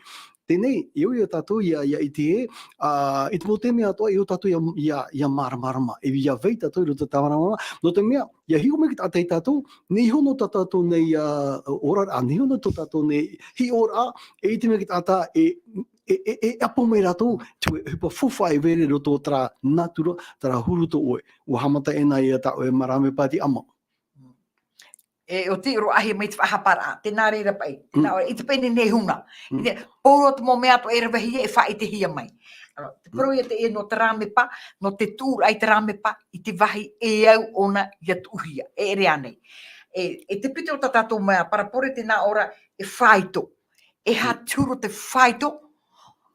Teie nei, e ʻoia tātou ʻia, ʻia ʻite ē, ā, i te mau taime atoʻa, e au tātou ʻia, ʻia, ʻia māramarama, e ʻia vai tātou i roto i te māramarama, nō te mea, ʻia hiʻo mai te taʻata ia tātou, nehenehe nō tā tātou nei, ā, oraraʻa, nehenehe nō tō tātou nei hiʻoraʻa, e ʻite mai te taʻata, e, e, e, e ʻapo mai rātou, te ʻohipa faufaʻa e vai ra i roto i terā natura, terā huru tō ʻoe. ʻUa haʻamata ʻē nā ia tā ʻoe mā rāmepa te ʻama. E, ʻo te roaʻahia mai te faʻahaparaʻa, tē nā reira paʻi, tē nā Mm. ʻoe, i te paʻi nei nei huna. Mm. I te, pauroa te mau mea atoʻa e ravehia, e faʻaʻitehia mai. Alors, te parau ia teie nō te rāmepa, nō te tuʻuraʻa i te rāmepa, i te vāhi e au ʻōna ʻia tuʻuhia, e ʻere ānei. E, e te piti o tā tātou mea, par rapport i te nā ʻō ra, e faito. E aha te huru te faito,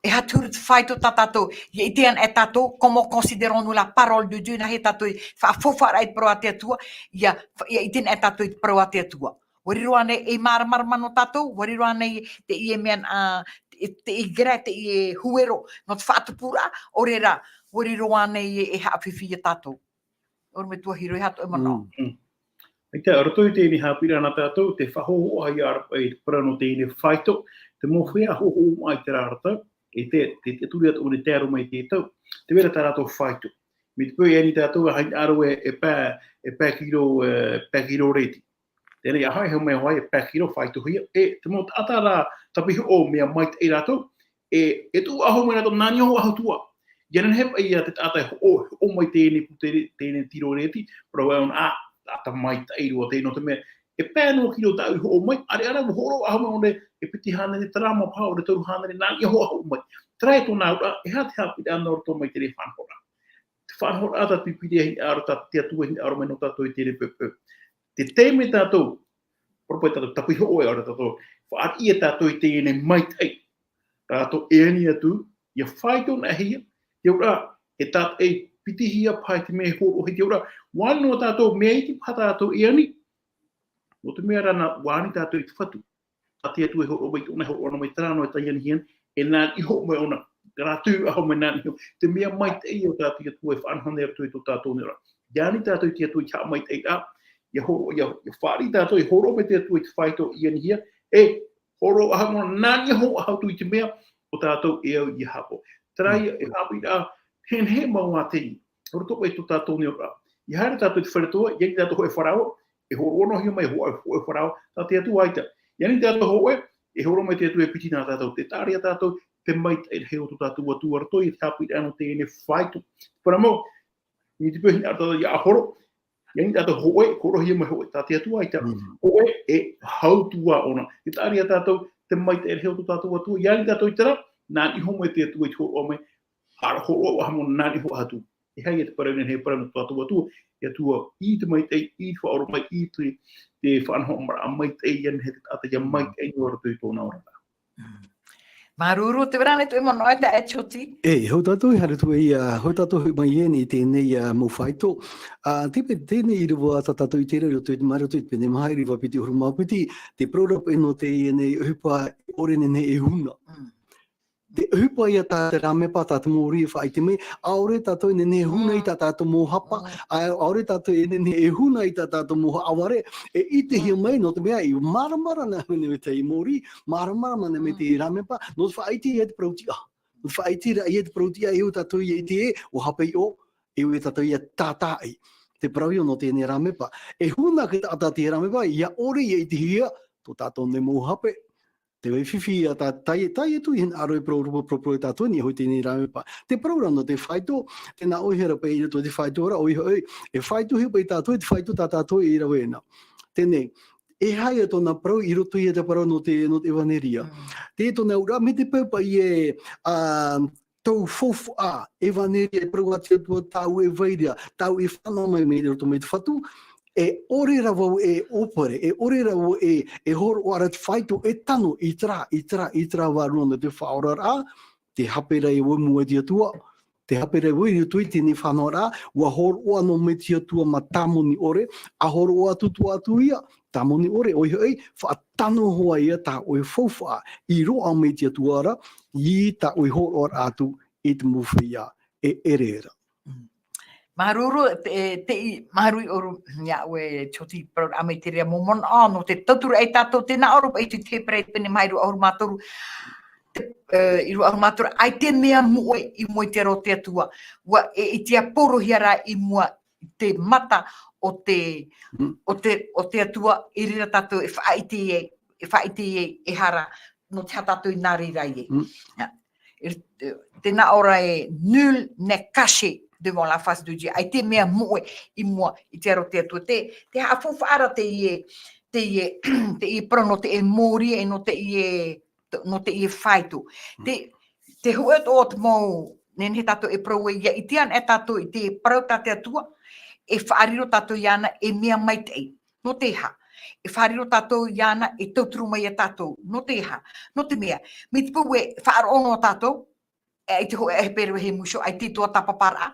e aha te huru te faito tā tātou, ʻia ʻite ana e tātou, comment considérons-nous la parole de Dieu, nāhea tātou i faʻafaufaa ra i te parau a te Atua, ʻia, ʻia ʻite ana e tātou i te parau a te Atua. ʻUa riro ānei ei māramarama nō tātou, ʻua riro ānei teie mea, ā, te, teie grace, teie huero, nō te faʻatupuraʻa, ʻaore rā, ʻua riro ānei e, e haʻafifi ia tātou. ʻOre mai tua hiro e aha tō ʻoe manaʻo. Mm, mm. ʻAita, roto i teie nei haʻapiʻiraʻa nā tātou, tē faʻahōhoʻahia ra paʻi te parau nō teie nei faito, te mau feiā hōhoʻa mai i terā ra tau, e te, te, te turi atu ʻōna e tae roa mai i teie tau, tē vai ra tā rātou faito. Mai te peu e ani tātou, e hinaʻaro e, e pae, e pae kiro, e, pae kiro rēti. Teie nei, ʻaita e haere mai hoʻi, e pae kiro faitohia, e te mau taʻata rā, tāpiʻi hoʻo mea maitaʻi rātou, e, e tuʻu faʻahou mai rātou, nā niʻa iho faʻahou atu ā. ʻIa nehenehe paʻi ia te taʻata e hoʻo, hoʻo mai teie nei pū, teie, teie nei tiro rēti, parau ʻōna, ā, taʻata maitaʻi roa teie, nō te mea, e pae noa kiro tāʻu i hoʻo mai, ʻāreʻa rā, ʻua hōroʻa faʻahou mai ʻōna, e piti hānere te rāma paha, ʻaore toru hānere, nā niʻa iho faʻahou mai. Terā e tōna auraʻa, e aha te haʻapiʻiraʻa nō roto mai i teie faʻanahoraʻa. Te faʻanahoraʻa tāpipiri e hinaʻaro, tā te Atua e hinaʻaro mai nō tātou i teie poʻipoʻi. Te taime tātou, par rapport tātou tāpiʻi hoʻo e ʻaore tātou, fāriʻi ia tātou i teie nei maitaʻi. Tātou e ani atu, ʻia faito anaʻe hia, te auraʻa, e tātaʻi pitihia paha i te mea e hōroʻahia, te auraʻa, ʻua ani noa tātou, mea iti paha tātou e ani, nō te mea rā nā, ʻua ani tātou i te Fatu. Tā te Atua e hōroʻa mai, ʻōna e hōroʻa mai, terā noa e taiʻanihia, e nā niʻa iho mai ʻōna, rātou faʻahou mai nā niʻa iho, te mea maitaʻi o tā te Atua e faʻanaho nei roto i tō tātou nei ra. ʻIa ani tātou i te Atua i te haʻamaitaʻiraʻa, ʻia hōroʻa, ʻia, ʻia fāriʻi tātou, e hōroʻa mai te Atua i te faito i anihia, e hōroʻa faʻahou nā niʻa iho faʻahou atu i te mea, ʻo tātou e au ʻia haʻapaʻo. Terā ia, e haʻapiʻiraʻa, nehenehe mau ā teie. Roto paʻi tō tātou nei ra. ʻIa haere tātou i te fare toa, ʻia ani tātou hōʻē faraoa, e hōroʻahia mai, hōʻē, hōʻē faraoa, tā te Atua ʻaita. ʻIa ani tātou hōʻē, e hōroʻa mai te Atua e piti nā tātou, tē taʻa ra ia tātou, te maitaʻi rahi o tō tātou Atua roto i te haʻapiʻiraʻa nō teie nei faito. Parau mau, mai te peu e hinaʻaro tātou ʻia ʻahoro, ʻia ani tātou hōʻē, hōroʻahia mai hōʻē, tā te Atua ʻaita. Mm. Hōʻē, e hau atu ā ʻōna. Tē taʻa ra ia tātou, te maitaʻi rahi o tō tātou Atua, ʻia ani tātou i terā, nā niʻa iho mai te Atua i te hōroʻa mai, ʻa, hōroʻa faʻahou nā niʻa iho atu. E aha ia te parau nei, e parau nō tō tātou Atua, e Atua, ʻī te maitaʻi, ʻī te faʻaʻoromaʻi, ʻī te, te faʻanahoraʻa maitaʻi, ʻia nehenehe te taʻata ʻia maitaʻi noa roto i tōna oraraʻa. Mm. Māuruuru, tē vai ra ānei tō ʻoe manaʻo, e taeaʻe Tioti? E, hou tātou e haere atu ē, ā, hou tātou e hoʻi mai ē i teie nei, ā, mau faito. Ā, te pe-, teie nei ʻīrava tā tātou i ʻite ra, roto i te, mai roto i te pene maha, ʻīrava piti ʻahuru mā piti, te parau ra paʻi nō teie nei ʻohipa ʻore e nehenehe e huna. Mm. Te ʻohipa ïa tā te rāmepa, tā te mōrī e faʻaʻite mai, ʻaore tātou e nehenehe e huna i tā tātou mau hapa, mm, ʻa, ʻaore tātou e nehenehe e huna i tā tātou mau haʻavare, e ʻitehia mai, nō te mea, ʻia māramarama ana mai te mōrī, māramarama ana mai te rāmepa, nō te faʻaʻite ïa te parau-tiʻa. Nō te faʻaʻite ra ïa te parau-tiʻa, e au tātou ïa ʻite ē, ʻua hape ʻō, e au tātou ïa tātaʻi. Te parau ïa nō teie rāmepa. E huna te taʻata i te rāmepa, ʻia ʻore ïa ʻitehia, tō tātou nei mau hape. Te vai fifi ïa tā, tā, tā ʻoe e hinaʻaro e parau, parau, parau, parau e tātou nei, e hoʻi i teie rāmepa. Te parau ra nō te faito, tē nā ʻō hia ra paʻi i roto i te faito ra, ʻoia hoʻi, e faitohia paʻi tātou, e te faito tā tātou e rave na. Teie, e aha ïa tōna parau, i roto ïa i te parau nō te, nō te ʻevaneria. Mm. Te tōna auraʻa, mai te peu paʻi e, ā, tau faufaʻa, ʻevaneria, e parau a te Atua, tāʻu e vai ra, tāʻu e fānaʻo mai, mai roto mai te Fatu, e ʻore ra vau e ʻōpere, e ʻore ra vau e, e hōroʻa ra te faito, e tano i terā, i terā, i terā vārua nō te faʻaoraraʻa, tē hape ra ïa vau i mua i te Atua, tē hape ra ïa vau i roto i teie fānaʻoraʻa, ʻua hōroʻa noa mai te Atua mā tāmoni ʻore, ʻa hōroʻa atu, atu, atu ïa, tāmoni ʻore, ʻoia hoʻi, faʻatano hoʻi ïa tā ʻoe faufaʻa, i roaʻa mai te Atua ra, i tā ʻoe hōroʻaraʻa atu i te mau feiā e ʻere ra. Mm. Māuruuru, te, te, māuruuru i ʻoe, ia ʻoe, Tioti, parau ra mai te reira mau manaʻo, nō te tauturu ai tātou, tē nā ʻō ra paʻi i te Hepera pene maha ʻīrava ʻahuru mā toru, te, e, ʻīrava ʻahuru mā toru, ʻaita e mea moʻe i mua i te aro o te Atua, ʻua, e, e ʻitehia porohia ra i mua i te mata o te, mm, o te, o te Atua, i reira tātou e faʻaʻite ai, e faʻaʻite ai, e aha ra, nō te aha tātou i nā reira ai. Mm. Ia. E, tē nā ʻō ra ē, nul n'est caché devant la face de Dieu. ʻAita e mea moʻe i mua i te aro o te Atua. Te, tē haʻafaufaʻa ra teie, teie, teie parau nō teie mōrī, e nō teie, nō teie faito. Mm. Te, te hōʻē atoʻa o te mau, nehenehe tātou e parau ai, ʻia ʻite anaʻe tātou i te parau tā te Atua, e faʻariro tātou iāna e mea maitaʻi. Nō te aha? E faʻariro tātou iāna e tauturu mai ia tātou. Nō te aha? Nō te mea, mai te peu e faʻaroʻo noa tātou, e, i te hōʻē, e, pērā he muso, ʻaita e tuatāpaparaʻa.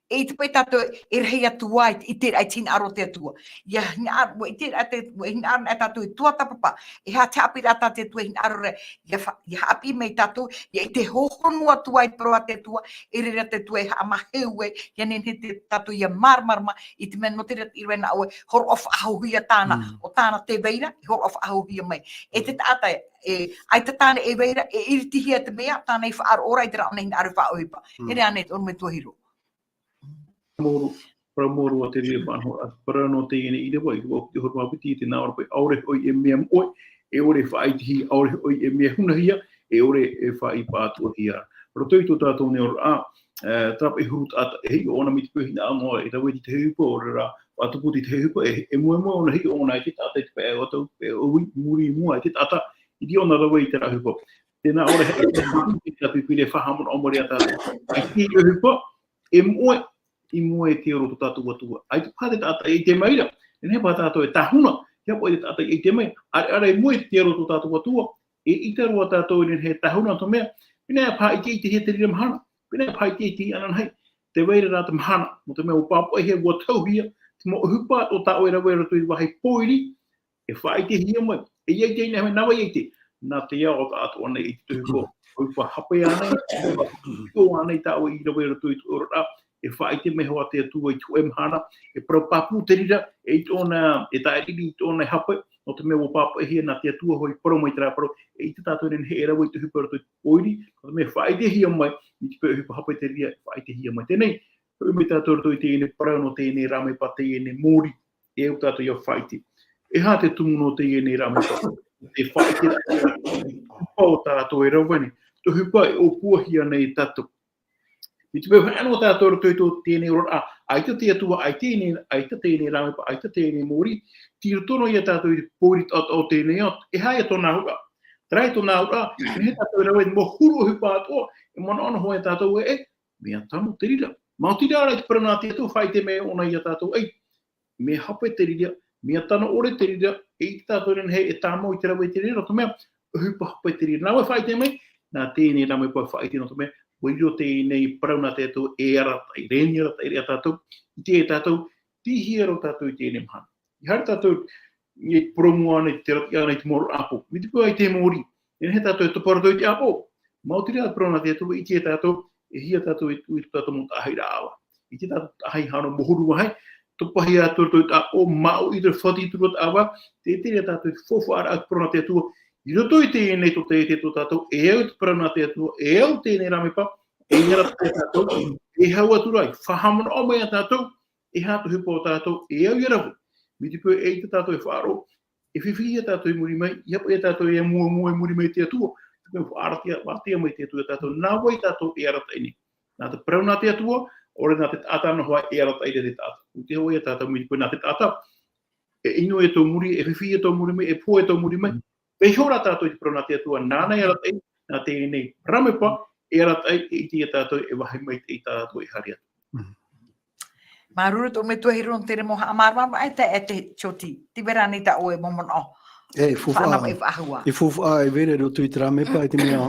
E ʻite paʻi tātou, e rahi atu ā i te, i te, i te hinaʻaro o te Atua. ʻIa hinaʻaro, ʻua ʻite ra te, ʻua hinaʻaro anaʻe tātou e tuatāpapa. E aha te haʻapiʻiraʻa tā te Atua e hinaʻaro ra, ʻia fa-, ʻia haʻapiʻi mai tātou, ʻia ʻite hōhonu atu ā i te parau a te Atua, e reira te Atua e haʻamāheu ai, ʻia nehenehe te tātou ʻia māramarama, i te mea nō te reira i roaʻa nā ʻoe, hōroʻa faʻahouhia tāna, Mm. ʻo tāna tē vai ra, e hōroʻa faʻahouhia mai. E te taʻata, e, ʻaita tāna e vai ra, e iritihia te mea, tāna i faʻaroʻo ra, ʻaita rā ʻōna i hinaʻaro e faʻaʻohipa. Mm. E reira anaʻe, ʻorometua Hiro. Māuruuru, parau māuruuru atu i te reira faʻanahoraʻa, parau nō teie nei ʻīrava, i te vāhi piti ʻahuru mā piti, tē nā ʻō ra paʻi, ʻaore hoʻi e mea moʻe, e ʻore e faʻaitehia, ʻaore hoʻi e mea hunahia, e ʻore e faʻaʻīpatoʻahia. Roto i tō tātou nei oraraʻa, e, terā paʻi huru taʻata, e hiʻo ʻōna mai te peu e hinaʻaro noa, e rave i te ʻohipa, ʻaore rā, faʻatupu i te ʻohipa, e, e moemoe ʻōna e hiʻo ʻōna i te taʻata i te pae ʻo tau, e, ʻo muri, muri i mua i te taʻata, i te ʻōna rave i terā ʻohipa. Tē nā ʻō ra, e, e, e, e, tātou i piri e faʻahaʻamanaʻo mai ra tātou. ʻAita e ʻohipa, e moʻe, i mua i te aro o tō tātou Atua. ʻAita paha te taʻata e ʻite mai ra, e nehenehe paha tātou e tāhuna, ʻia poʻi te taʻata e ʻite mai, ʻareʻa rā i mua i te aro o tō tātou Atua, e ʻite roa tātou e nehenehe e tāhuna nō te mea, pēneiaʻe paha e ʻiteʻitehia te reira mahana, pēneiaʻe paha e ʻiteʻitehia ananahi, tē vai ra rā te mahana, nō te mea ʻua pāpaʻihia, ʻua tauhia, te mau ʻohipa o tā ʻoe e rave i roto i te vāhi pōiri, e faʻaʻitehia mai, e ʻia ʻite anaʻe mai, nā vai ʻia ʻite, nā te ao atoʻa nei i te ʻohipa, ʻohipa hape ānei, ʻohipa ʻānei tā ʻoe i rave i roto i tō ʻoe oraraʻa, e faʻaʻite mai hoʻi te Atua i te hōʻē mahana, e parau pāpū te reira, e i tōna, e tāʻiriʻiri i tōna e hape, nō te mea ʻua pāpaʻihia nā te Atua hoʻi parau mai terā parau, e ʻite tātou e nehenehe e rave i te ʻohipa i roto i te pōiri, nō te mea e faʻaʻitehia mai, i te peu ʻohipa hape te reira, e faʻaʻitehia mai. Teie nei, hoʻi mai tātou i roto i teie nei parau nō teie nei rāmepa, teie nei mōrī, e au tātou ʻia faʻaʻite. E aha te tumu nō teie nei rāmepa? Te faʻaʻite o tātou e rave nei, te ʻohipa e ʻōpuahia nei e tātou. I te peu e haere noa tātou i roto i tō teie nei oraraʻa, ʻaita te Atua, ʻaita teie nei, ʻaita teie nei rāmepa, ʻaita teie nei mōrī, tei roto noa ia tātou i te pōiri taʻotaʻo o teie nei ao, e aha ia tōna auraʻa? Terā ia tōna auraʻa, e nehenehe tātou e rave i te mau huru ʻohipa atoʻa, e manaʻo noa hoʻi tātou ē, e, mea tano te reira. Maoti rā rā i te parau nā te Atua, faʻaʻite mai ʻōna ia tātou, ʻei, mea hape te reira, mea tano ʻore te reira, e ʻite tātou e nehenehe e tāmau i te rave i te reira, nō te mea, ʻohipa hape te reira. Nā vai e faʻaʻite mai, nā teie nei rāmepa e faʻaʻite, nō te mea, ʻua riro teie nei parau nā te Atua e arataʻi, rēni arataʻi ra ia tātou, ʻite ia tātou, tei hea roa tātou i teie nei mahana. I haere tātou, i te parau mua ānei, te ratiʻa ānei i te mau ʻāpō. Mai te peu ʻaita e mōrī, e nehenehe tātou e topa i roto i te ʻāpō. Maoti rā te parau nā te Atua, ʻite ia tātou, e hia tātou e tuʻu i tō tātou mau taʻahi rāʻau. ʻIte tātou taʻahi hano mau huru vāhi, topahia atu i roto i te ʻāpō, māʻohi i te fati i te rua taʻahi, tē ʻite ra tātou i te faufaʻaraʻa o te parau nā te Atua. I roto i teie nei tō te, te tō tātou, e au te parau nā te Atua, e au teie nei rāmepa, e arataʻi ia tātou, e hau atu ra, e faʻahaʻamanaʻo mai ia tātou, e aha te ʻohipa o tātou, e au ʻia rave. Mai te peu e ʻite tātou e faʻaroʻo, e fifi ia tātou i muri mai, ʻia poʻi ia tātou e muamua i muri mai i te Atua, te mea faʻaarataʻi, faʻaarataʻi mai te Atua ia tātou, nā vai tātou e arataʻi nei. Nā te parau nā te Atua, ʻaore nā te taʻata noa hoʻi e arataʻi ra te taʻata. ʻUa ʻite hoʻi ia tātou mai te peu nā te taʻata, e ʻino ia tō muri, e fifi ia tō muri mai, e pohe ia tō muri mai. Vaiiho rā tātou i te parau nā te Atua, nāna e arataʻi, nā teie nei rāmepa, e arataʻi, e ʻite ia tātou, e vāhi maitaʻi tātou e haere atu. Mm. Māuruuru tō ʻorometua Hiro nō te mau haʻamāramarama, ʻaita e te Tioti, tē vai ra ānei tā ʻoe mau manaʻo. E, faufaʻa, faʻanaho e faʻahou. E faufaʻa e vai ra i roto i te rāmepa, i te mea,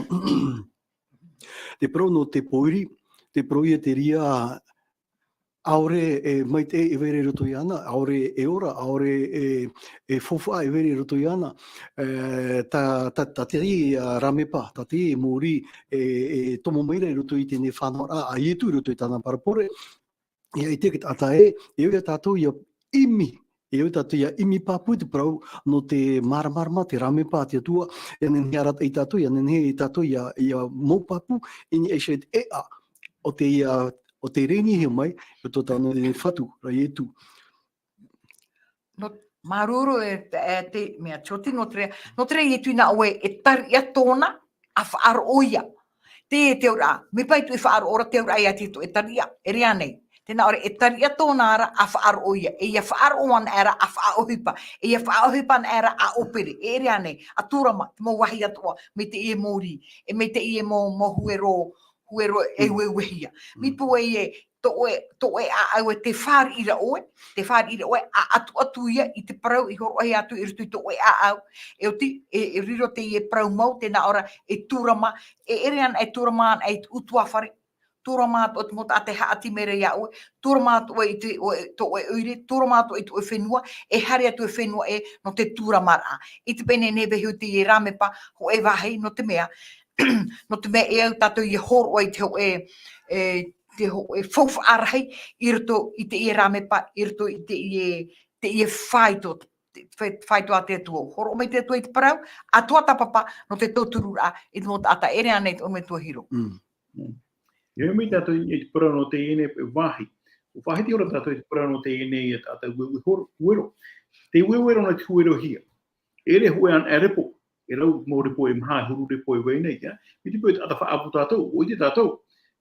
te parau nō te pōiri, te parau ia te reira, ʻaore e maitaʻi e vai ra i roto iāna, ʻaore e ora, ʻaore e, e faufaʻa e vai ra i roto iāna, e, tā, tā, tā te, ā, rāmepa, tā te mōrī, e, e tomo mai ra i roto i teie nei faʻanahoraʻa a Ietu i roto i tāna parabole, ʻia ʻite te taʻata ē, e au ia tātou ʻia ʻimi, e au tātou ʻia ʻimi pāpū i te parau nō te māramarama, te rāmepa a te Atua, ʻia nehenehe e arataʻi ia tātou, ʻia nehenehe ia tātou ʻia, ʻia mau pāpū, i niʻa iho i te ʻēʻa o te, ā, o te rēnihia mai, i tō tāna nei Fatu, ra Ietu. Nō, māuruuru e, e te mea, Tioti, nō te reira, nō te reira Ietu, nā ʻoe e tariʻa tōna, ʻa faʻaroʻo ia. Te, te auraʻa, mea paʻi tō e faʻaroʻo ra, te auraʻa ia te, tō e tariʻa, e rave ānei. Tē nā ʻō ra, e tariʻa tōna ra, ʻa faʻaroʻo ia. E ʻia faʻaroʻo anaʻe ra, ʻa faʻaʻohipa. E ʻia faʻaʻohipa anaʻe ra, ʻa ʻōpere. E rave ānei, ʻa tūrama, te mau vāhi atoʻa, mai teie mōrī, e mai teie mau, mau huero, huero e ueuehia. Mai te peu ē, tō ʻoe, tō ʻoe ʻāʻau ē tē fāriʻi ra ʻoe, tē fāriʻi ra ʻoe, ʻa ʻatuʻatu ia i te parau i hōroʻahia atu i roto i tō ʻoe ʻāʻau. E oti, e, e riro teie parau mau, tē nā ʻō ra, e tūrama, e ʻere ana, e tūrama ana i te ʻutuāfare, tūrama atoʻa te mau taʻata e haʻati mai ra iā ʻoe, tūrama atoʻa i te, ʻoe, tō ʻoe ʻoire, tūrama atoʻa i tō ʻoe fenua, e haere atu e fenua ē, nō te tūramaraʻa. ʻIte paʻi nei, nei vaiiho teie rāmepa, hōʻē vāhi, nō te mea, nō te mea e au tātou ia hōroʻa i te hōʻē, e, te hōʻē faufaʻa rahi i roto i teie rāmepa, i roto i teie, teie faito, te, fai-, faito a te Atua. Hōroʻa mai te Atua i te parau, ʻa tuatāpapa, nō te tauturu ra, i te mau taʻata ʻere ana i te ʻorometua Hiro. Mm. Mm. E mai tātou i te parau nō teie nei vāhi. ʻUa faʻahiti ʻōna tātou i te parau nō teie nei, e tātou ueuehia, huero. Te ueuehia nō te huerohia. E ʻere hōʻē ana e repo, e rau mau repo e maha, e huru repo e vai nei, ia. Mai te peu e taʻata faʻaʻapu tātou, ʻua ʻite tātou.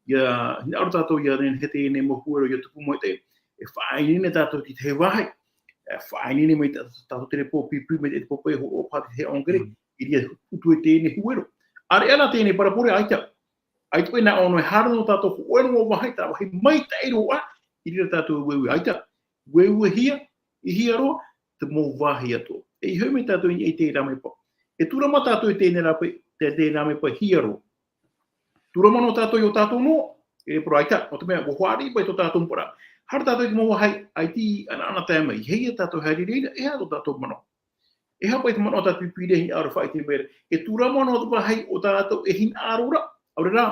Ia, hinaʻaro tātou ia nehenehe teie nei mau huero ia tupu mai te, e faʻaineine tātou i te tahi vāhi. E faʻaineine mai tā-, tātou te repo pīpī mai te pope, hō, ʻopa te he ʻaongere, i reira ʻutuāfare teie nei huero. ʻAreʻa rā teie nei parabole, ʻaita. ʻAita e nā ʻō noa e haere noa tātou hōʻē noa vāhi, terā vāhi maitaʻi roa, i reira tātou e ueuehia, ʻaita. Ueuehia, i hia roa, te mau vāhi atoʻa. E hoʻi mai tātou i niʻa i te rāmepa. E tūrama tātou i teie nei rāmepa, te, te rāmepa hia roa. Tūrama noa tātou i ō tātou noa, e parau ʻaita, nō te mea, ʻua fāriʻi mai tō tātou mau parau. Haere tātou i te mau vāhi, ʻaita i ʻanaʻanatae mai, e hia tātou haere i reira, e aha tō tātou manaʻo. E aha paʻi te manaʻo tā te Pīpīria e hinaʻaro faʻaʻite mai ra. E tūrama noa te vāhi ʻo tātou e hinaʻaro ra, ʻaore rā,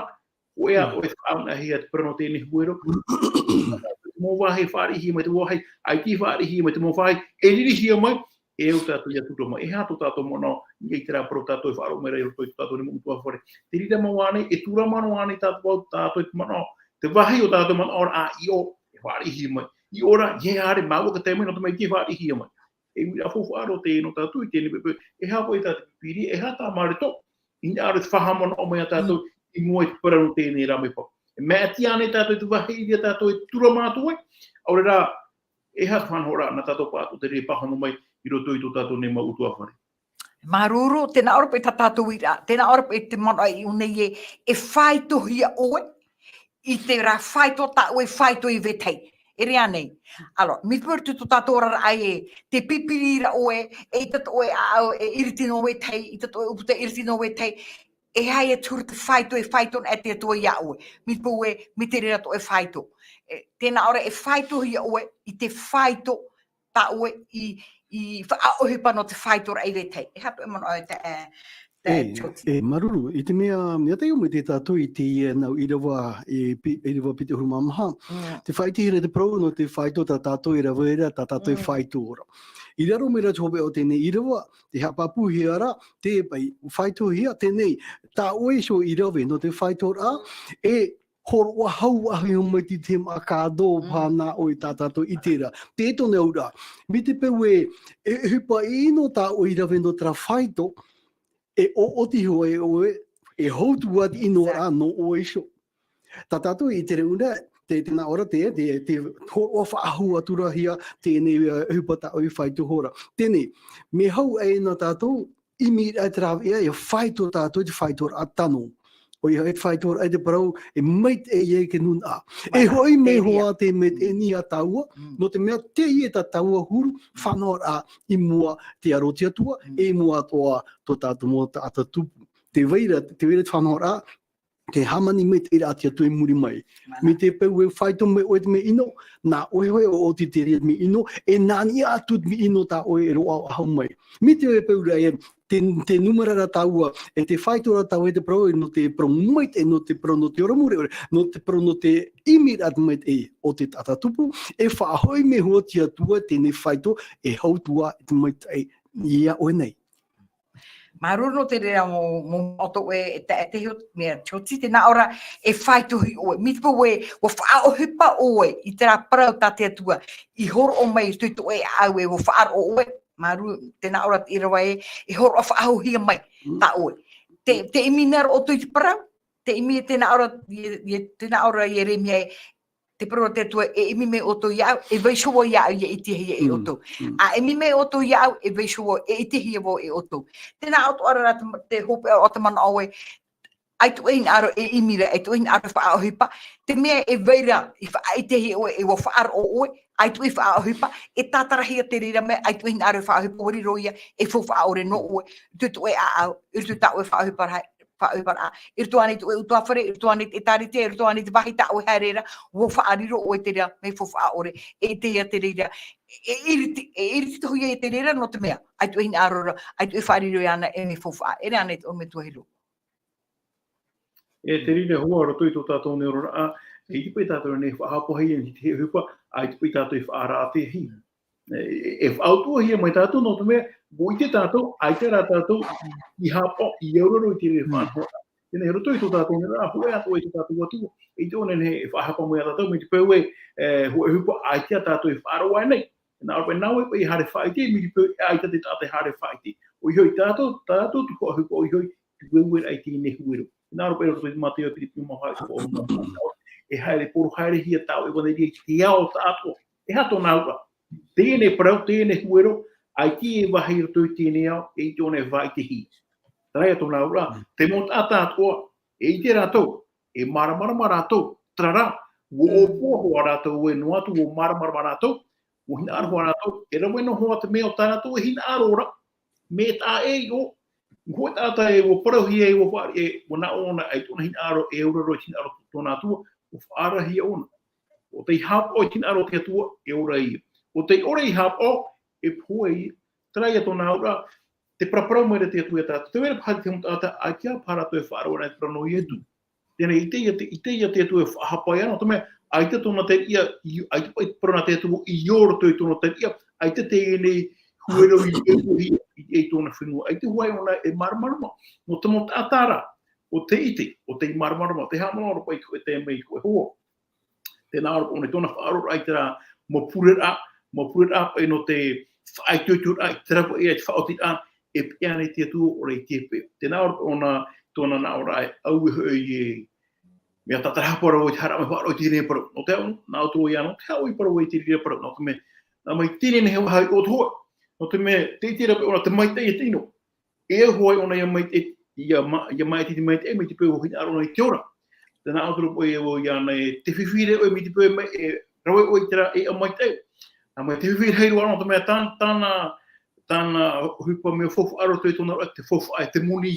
ʻoia, ʻoia te faʻaʻānaʻihia te parau nō teie nei huero. Te mau vāhi fāriʻihia mai, te mau vāhi ʻaita i fāriʻihia mai, te mau vāhi e ririhia mai, e au tātou ia tūrama. E aha tō tātou manaʻo, i terā parau tātou e faʻaroʻo mai ra i roto i tō tātou nei mau ʻutuāfare. Te reira mau ānei, e tūrama noa ānei tātou, tātou i te manaʻo, te vāhi o tātou manaʻo ra, ʻa, i ʻō, e fāriʻihia mai. I ʻō ra, ʻeiaha e haere, māua ka tae mai, nō te mea ʻaita i fāriʻihia mai. E uiraʻa faufaʻa roa teie nō tātou i teie nei poʻipoʻi, e aha paʻi tā te Pīpīria, e aha tā Mareko, i hinaʻaro e faʻahaʻamanaʻo mai ia tātou, i mua i te parau nō teie nei rāmepa. E mea ʻati ānei tātou i te vāhi i reira tātou e tūrama atu ai, ʻaore rā, e aha te faʻanahoraʻa nā tātou pāʻatoʻa te reira e pāhono mai i roto i tō tātou nei mau ʻutuāfare. Māuruuru, tē nā ʻō ra paʻi tā tātou uiraʻa, tē nā ʻō ra paʻi te manaʻo i ʻō nei ē, e faitohia ʻoe, i terā faito tā ʻoe e faito i vetahi. E ʻere ānei. Alors, mai te peu tō tātou oraraʻa ē, tē pipiri ra ʻoe, eʻita tō ʻoe ʻāʻau, e iriti noa vetahi, eʻita tō ʻoe ʻūputa e iriti noa vetahi, e aha ia te huru te faito, e faito ana e te Atua ia ʻoe. Mai te peu ē, mai te reira tō ʻoe faito. E, tē nā ʻō ra e faitohia ʻoe i te faito tā ʻoe i, i faʻaʻohipa nō te faitoraʻa i vetahi. E aha tō ʻoe manaʻo e te, e, te Ē, Jyoti. E, māuruuru, i te mea, mea taiʻo mai te tātou i teie nau ʻīrava, e, pi-, ʻīrava piti ʻahuru mā maha. Mm. Tē faʻaʻitehia ra te parau nō te faito tā tātou e rave ra, tā tātou e Mm. faito ra. I raro mai ra te hōpeʻa o teie nau ʻīrava, tē haʻapāpūhia ra, te paʻi, faitohia teie nei, tā ʻoe iho i rave nō te faitoraʻa, e hōroʻa hau ʻahu mai te, te mākātō Mm. pāna ʻoe tā tātou i terā. Tē tōna auraʻa. Mai te peu ē, e, e ʻohipa ʻino tā ʻoe i rave nō terā faito, e ʻoʻoti iho ē ʻoe, e hau atu ā te ʻino ra Exact. nō ʻoe iho. Tā tātou i te reira, te, tē nā ʻō ra te, te, te hōroʻa faʻahou atu ra hia teie nei, e, ʻohipa tā ʻoe i faito ra. Teie nei, mea hau aʻe na tātou, ʻimi ra te rāveʻa, e faito tātou i te faitoraʻa tano. ʻOia hoʻi te faitoraʻa i te parau, e maitaʻi ia i te nūnaʻa. E Mana, hoʻi mai te reira. Hoʻi te maitaʻi nei a tāua, Mm. nō te mea teie tā tāua huru, faʻanahoraʻa i mua te aro o te Atua, Mm. e i mua atoʻa tō tātou mau taʻata tupu. Tē vai ra, tē vai ra te faʻanahoraʻa, te hāmani maitaʻi ra a te Atua i muri mai. Mana. Mai te peu e faito mai ʻoe te mea ʻino, nā ʻoe hoʻi e ʻoʻoti te reira mea ʻino, e nā niʻa atu te mea ʻino tā ʻoe e roaʻa ʻahu mai. Mai te peu ra e, te, te nūmera ra tāua, e te faito ra tāua i te parau, e nō te parau maitaʻi, nō te parau nō te ora mure, nō te parau nō te ʻimi ra te maitaʻi o te taʻata tupu, e faʻahoʻi mai hoʻi te Atua teie nei faito, e hau atu ā te maitaʻi ia ʻoe nei. Māuruuru nō te reira mau, mau, mau ʻoto e, e te, e te hio, mea Jyoti tē nā ʻō ra, e faitohia ʻoe. Mai te peu ē, ʻua faʻaʻohipa ʻoe i terā parau tā te Atua, i hōroʻa mai i roto i tō ʻoe ʻāʻau ē, ʻua faʻaroʻo ʻoe, māuruuru, tē nā ʻō ra te ʻīrava ē, e hōroʻa faʻahouhia mai Mm. tā ʻoe. Tē, tē ʻimi na ra ʻoutou i te parau, tē ʻimi, tē nā ʻō ra, e, e, tē nā ʻō ra Ieremia ē, te parau a te Atua, e ʻimi mai ʻoutou iāʻu, e vaiiho vau iāʻu, ʻia ʻitehia e Mm, ʻoutou. mm. ʻA ʻimi mai ʻoutou iāʻu, e vaiiho vau, e ʻitehia vau e ʻoutou. Tē nā ʻō atoʻa ra te, te hōpeʻa o te manaʻo ē, ʻAita ʻoe hinaʻaro e ʻimi ra, ʻaita ʻoe hinaʻaro e faʻaʻohipa, te mea e vai ra, i faʻaʻitehia ʻoe, e ʻua faʻaroʻo ʻoe, ʻaita ʻoe faʻaʻohipa, e tātarahia te reira mea, ʻaita ʻoe hinaʻaro e faʻaʻohipa, ʻua riro ia, e faufaʻa ʻore nō ʻoe, i roto i tō ʻoe ʻāʻau, i roto i tā ʻoe faʻaʻohiparaʻa, faʻaʻohiparaʻa, i roto ānei i tō ʻoe ʻutuāfare, i roto ānei i te ʻēkālesia, i roto ānei i te vāhi tā ʻoe e haere ra, ʻua faʻariro ʻoe te reira, mea faufaʻa ʻore, e ʻitehia te reira, e ʻiriti, e ʻiriti tohu ia te reira nō te mea, ʻaita ʻoe hinaʻaro ra, ʻaita ʻoe faʻariro iāna e mea faufaʻa, e rā ānei te ʻorometua Hiro. E te reira hoʻi, roto i tō tātou nei oraraʻa, e ʻite paʻi tātou nei faʻahapahia i te ʻohipa, ʻaita paʻi tātou e faʻaʻitehia. E, e, e faʻautuʻahia mai tātou nō te mea, ʻua ʻite tātou, ʻaita rā tātou i, i haʻapaʻo, i auraro i te reira faʻanahoraʻa. Teie nei, roto i tō tātou nei oraraʻa, hōʻē atoʻa i tō tātou Atua, e ʻite ʻōna nei e faʻahapa mai ia tātou, mai te peu ē, e, hōʻē ʻohipa, ʻaita tātou e faʻaroʻo nei. Nā ʻō paʻi, nā ʻō paʻi, e haere faʻaʻite, mai te peu ē, ʻaita te taʻata e haere faʻaʻite. ʻOia hoʻi, tātou, tātou te faʻaʻohipa, ʻoia hoʻi, te ueue raʻa i teie nei huero. Nā ʻō paʻi, roto i te Mātaio, Piripi, Maʻake, Luka, e haere poro haerehia tā ʻoe ʻevanelia i te ao tāʻatoʻa. E aha tōna auraʻa? Teie nei parau, teie nei huero, ʻaita e vāhi i roto i teie nei ao, e ʻite ʻōna e faʻaʻitehia. Terā ia tōna auraʻa, te mau taʻata atoʻa, e ʻite rātou, e māramarama rātou, terā rā, ʻua ʻōpua hoʻi rātou ē noa atu ʻua māramarama rātou, ʻua hinaʻaro hoʻi rātou, e rave noa hoʻi te mea o tā rātou e hinaʻaro ra, mea taʻa ʻē iho, hōʻē taʻata ē ʻua parauhia, ʻua faʻa-, e, ʻua nā ʻō ʻōna, ʻaita ʻōna hinaʻaro, e auraro i te hinaʻaro tōna Atua, ʻua faʻaarahia ʻōna. ʻO tei haʻapaʻo i te hinaʻaro o te Atua, e ora ia. ʻO tei ʻore i haʻapaʻo, e pohe ia. Terā ia tōna auraʻa, tē paraparau mai ra te Atua ia tātou. Tē vai ra paha te mau taʻata, ʻaita paha rātou e faʻaroʻo i te parau nō Ietu. Teie nei, ʻite ia te, ʻite ia te Atua e faʻahapa ia, nō te mea, ʻaita tōna teriʻa, i, ʻaita paʻi te parau nā te Atua i ō roto i tōna teriʻa, ʻaita teie nei huero i ʻōpuahia i, i tōna fenua, ʻaita hoʻi ʻōna e māramarama, nō te mau taʻata ra, ʻo tei ʻite, ʻo tei māramarama, tē haʻamanaʻo ra paʻi i te taime i te hoa. Tē nā ʻō ra paʻi ʻōna i tōna faʻaroʻoraʻa i terā mau pureraʻa, mau pureraʻa paʻi nō te faʻaitoitoraʻa i te rave ʻē i te faʻaotiraʻa, e peʻe ānei te Atua ʻore i te peʻe. Tē nā ʻō ra paʻi ʻōna, tōna nā ʻō ra e, ʻaita hoʻi e, mea tātarahapa ra vau i te haere mai faʻaroʻo i teie nei parau. Nō te aha, nā ʻō atu ā, nō te aha ʻoe i parau i te reira parau, nō te mea, nā mai teie nei e haʻahoʻi ʻō atu hoʻi. Nō te mea, tē ʻite ra paʻi ʻōna te maitaʻi e tino. E au hoʻi ʻōna ʻia maitaʻi, ʻia ma-, ʻia maitaʻi te maitaʻi, mai te peu ʻua hinaʻaro ʻōna i te ora. Tē nā ʻō atu ra paʻi e au iāna ē, tē fifi ra ʻoe mai te peu e mai, e rave ʻoe i terā ʻēʻa maitaʻi. Nā mai tē fifi ra hoʻi ra ʻōna, nō te mea tāna, tāna, tāna ʻohipa mea faufaʻa roto i tōna auraʻa, te faufaʻa e te moni.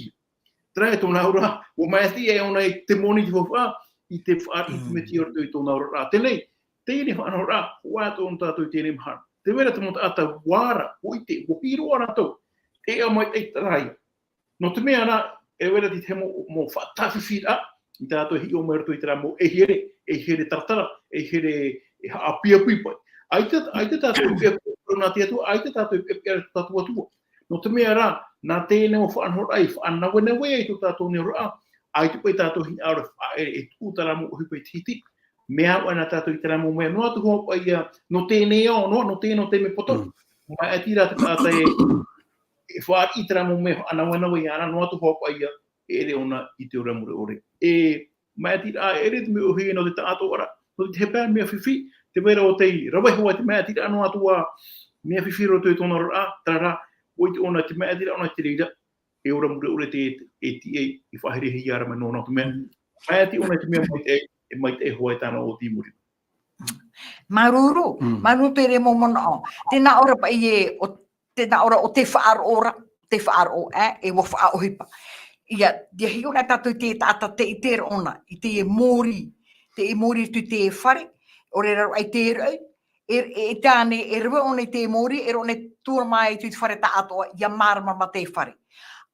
Terā ia tōna auraʻa, ʻua maitaʻi ʻōna i te moni, te faufaʻa, i te fāriʻi i te Mesia roto i tōna auraʻa. Teie nei, teie nei faʻanahoraʻa, hoʻi atoʻa tātou i teie nei mahana. Tē vai ra te mau taʻata ʻua ara, ʻua ʻite, ʻua hiʻo rātou. E ʻā maitaʻi terā ia. Nō te mea rā, e vai ra te tahi mau, mau faʻatāfifiraʻa, i tā tātou e hiʻo mai roto i terā mau ʻaihere, ʻaihere taratara, ʻaihere e haʻapiʻapiʻa paʻi. ʻAita, ʻaita tātou e peʻapeʻa nā te Atua, ʻaita tātou e peʻapeʻa nā tō tātou Atua. Nō te mea rā, nā teie nei mau faʻanahoraʻa i faʻanavenaveʻia i tō tātou nei oraraʻa, ʻaita paʻi tātou hinaʻaro e faʻaʻere e tuʻu terā mau ʻohipa i te hiti, mea au ana tātou i terā mau mea, noa atu hoʻi paʻi ia, nō teie nei ao, nō, nō teie, nō te mea poto. Mm. Maitaʻi rā te taʻata e, e fāriʻi i terā mau mea, faʻanavenaveʻia ana, noa atu hoʻi paʻi ia, e ʻere ʻōna i te ora mure ʻore. E maitaʻi rā, e ʻere te mea ʻōhie nō te taʻatoʻaraʻa, nō te hepetoma mea fifi, tē vai ra ʻo tei rave hoʻi te maitaʻi rā noa atu ā mea fifi roto i tōna oraraʻa, terā rā, ʻua ʻite ʻōna te maitaʻi rā ʻōna i te reira, e ora mure ʻore te, e tiʻa i faʻaherehia ra mai nōna te mea. Mm. Maitaʻi ʻōna i te mea maitaʻi, e maitaʻi hoʻi tāna oti i muri. Māuruuru, Mm. māuruuru te reira mau manaʻo. Tē nā ʻō ra paʻi ē, ʻo, tē nā ʻō ra ʻo tē faʻaroʻo ra, tē faʻaroʻo, ē, e ʻua faʻaʻohipa. ʻIa, ʻia hiʻo na tātou te taʻata tē ʻite ra ʻōna, i teie mōrī, teie mōrī atu i te fare, ʻaore rā roa i te raʻi, e, e, e tāne, e rave ʻōna i te mōrī, e rave ʻōna i tua mai i te fare taʻatoʻa, ʻia māramarama te fare.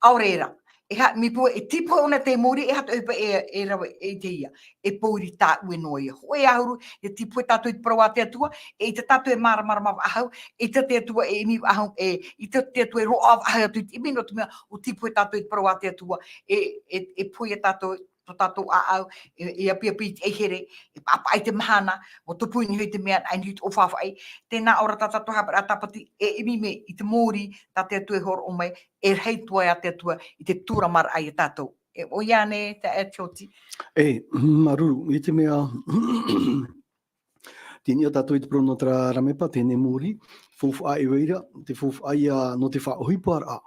ʻAore rā, e ha-, mai te peu e tīpū ʻōna te mōrī, e aha te ʻohipa e, e rave, e ʻite ia, e pōuri tāʻue noa ia. Hōʻē ā huru, ʻia tīpū tātou i te parau a te Atua, e ʻaita tātou e māramarama faʻahou, e ʻaita te Atua e ʻimi faʻahou, e ʻaita te Atua e roaʻa faʻahou atu i te ʻimi, nō te mea, ʻua tīpū tātou i te parau a te Atua, e, e, e pohe tātou, tō tātou ʻāʻau, e, e apiapi i te ʻaihere, e paʻapaʻa i te mahana, ʻua tupu i niʻa i te mea, ʻaita i niʻa i te ʻōfaʻi, tē nā ʻō ra tā tātou haʻapiʻiraʻa tāpati, e ʻimi mai i te mōrī, tā te Atua e hōroʻa mai, e rahi atu ai te Atua, i te tūramaraʻa ia tātou. E, ʻoia ānei, te, e, Tioti. E, māuruuru, i te mea, tei niʻa tātou i te parau nō terā rāmepa, teie nei mōrī, faufaʻa e vai ra, te faufaʻa ia nō te faʻaʻohiparaʻa.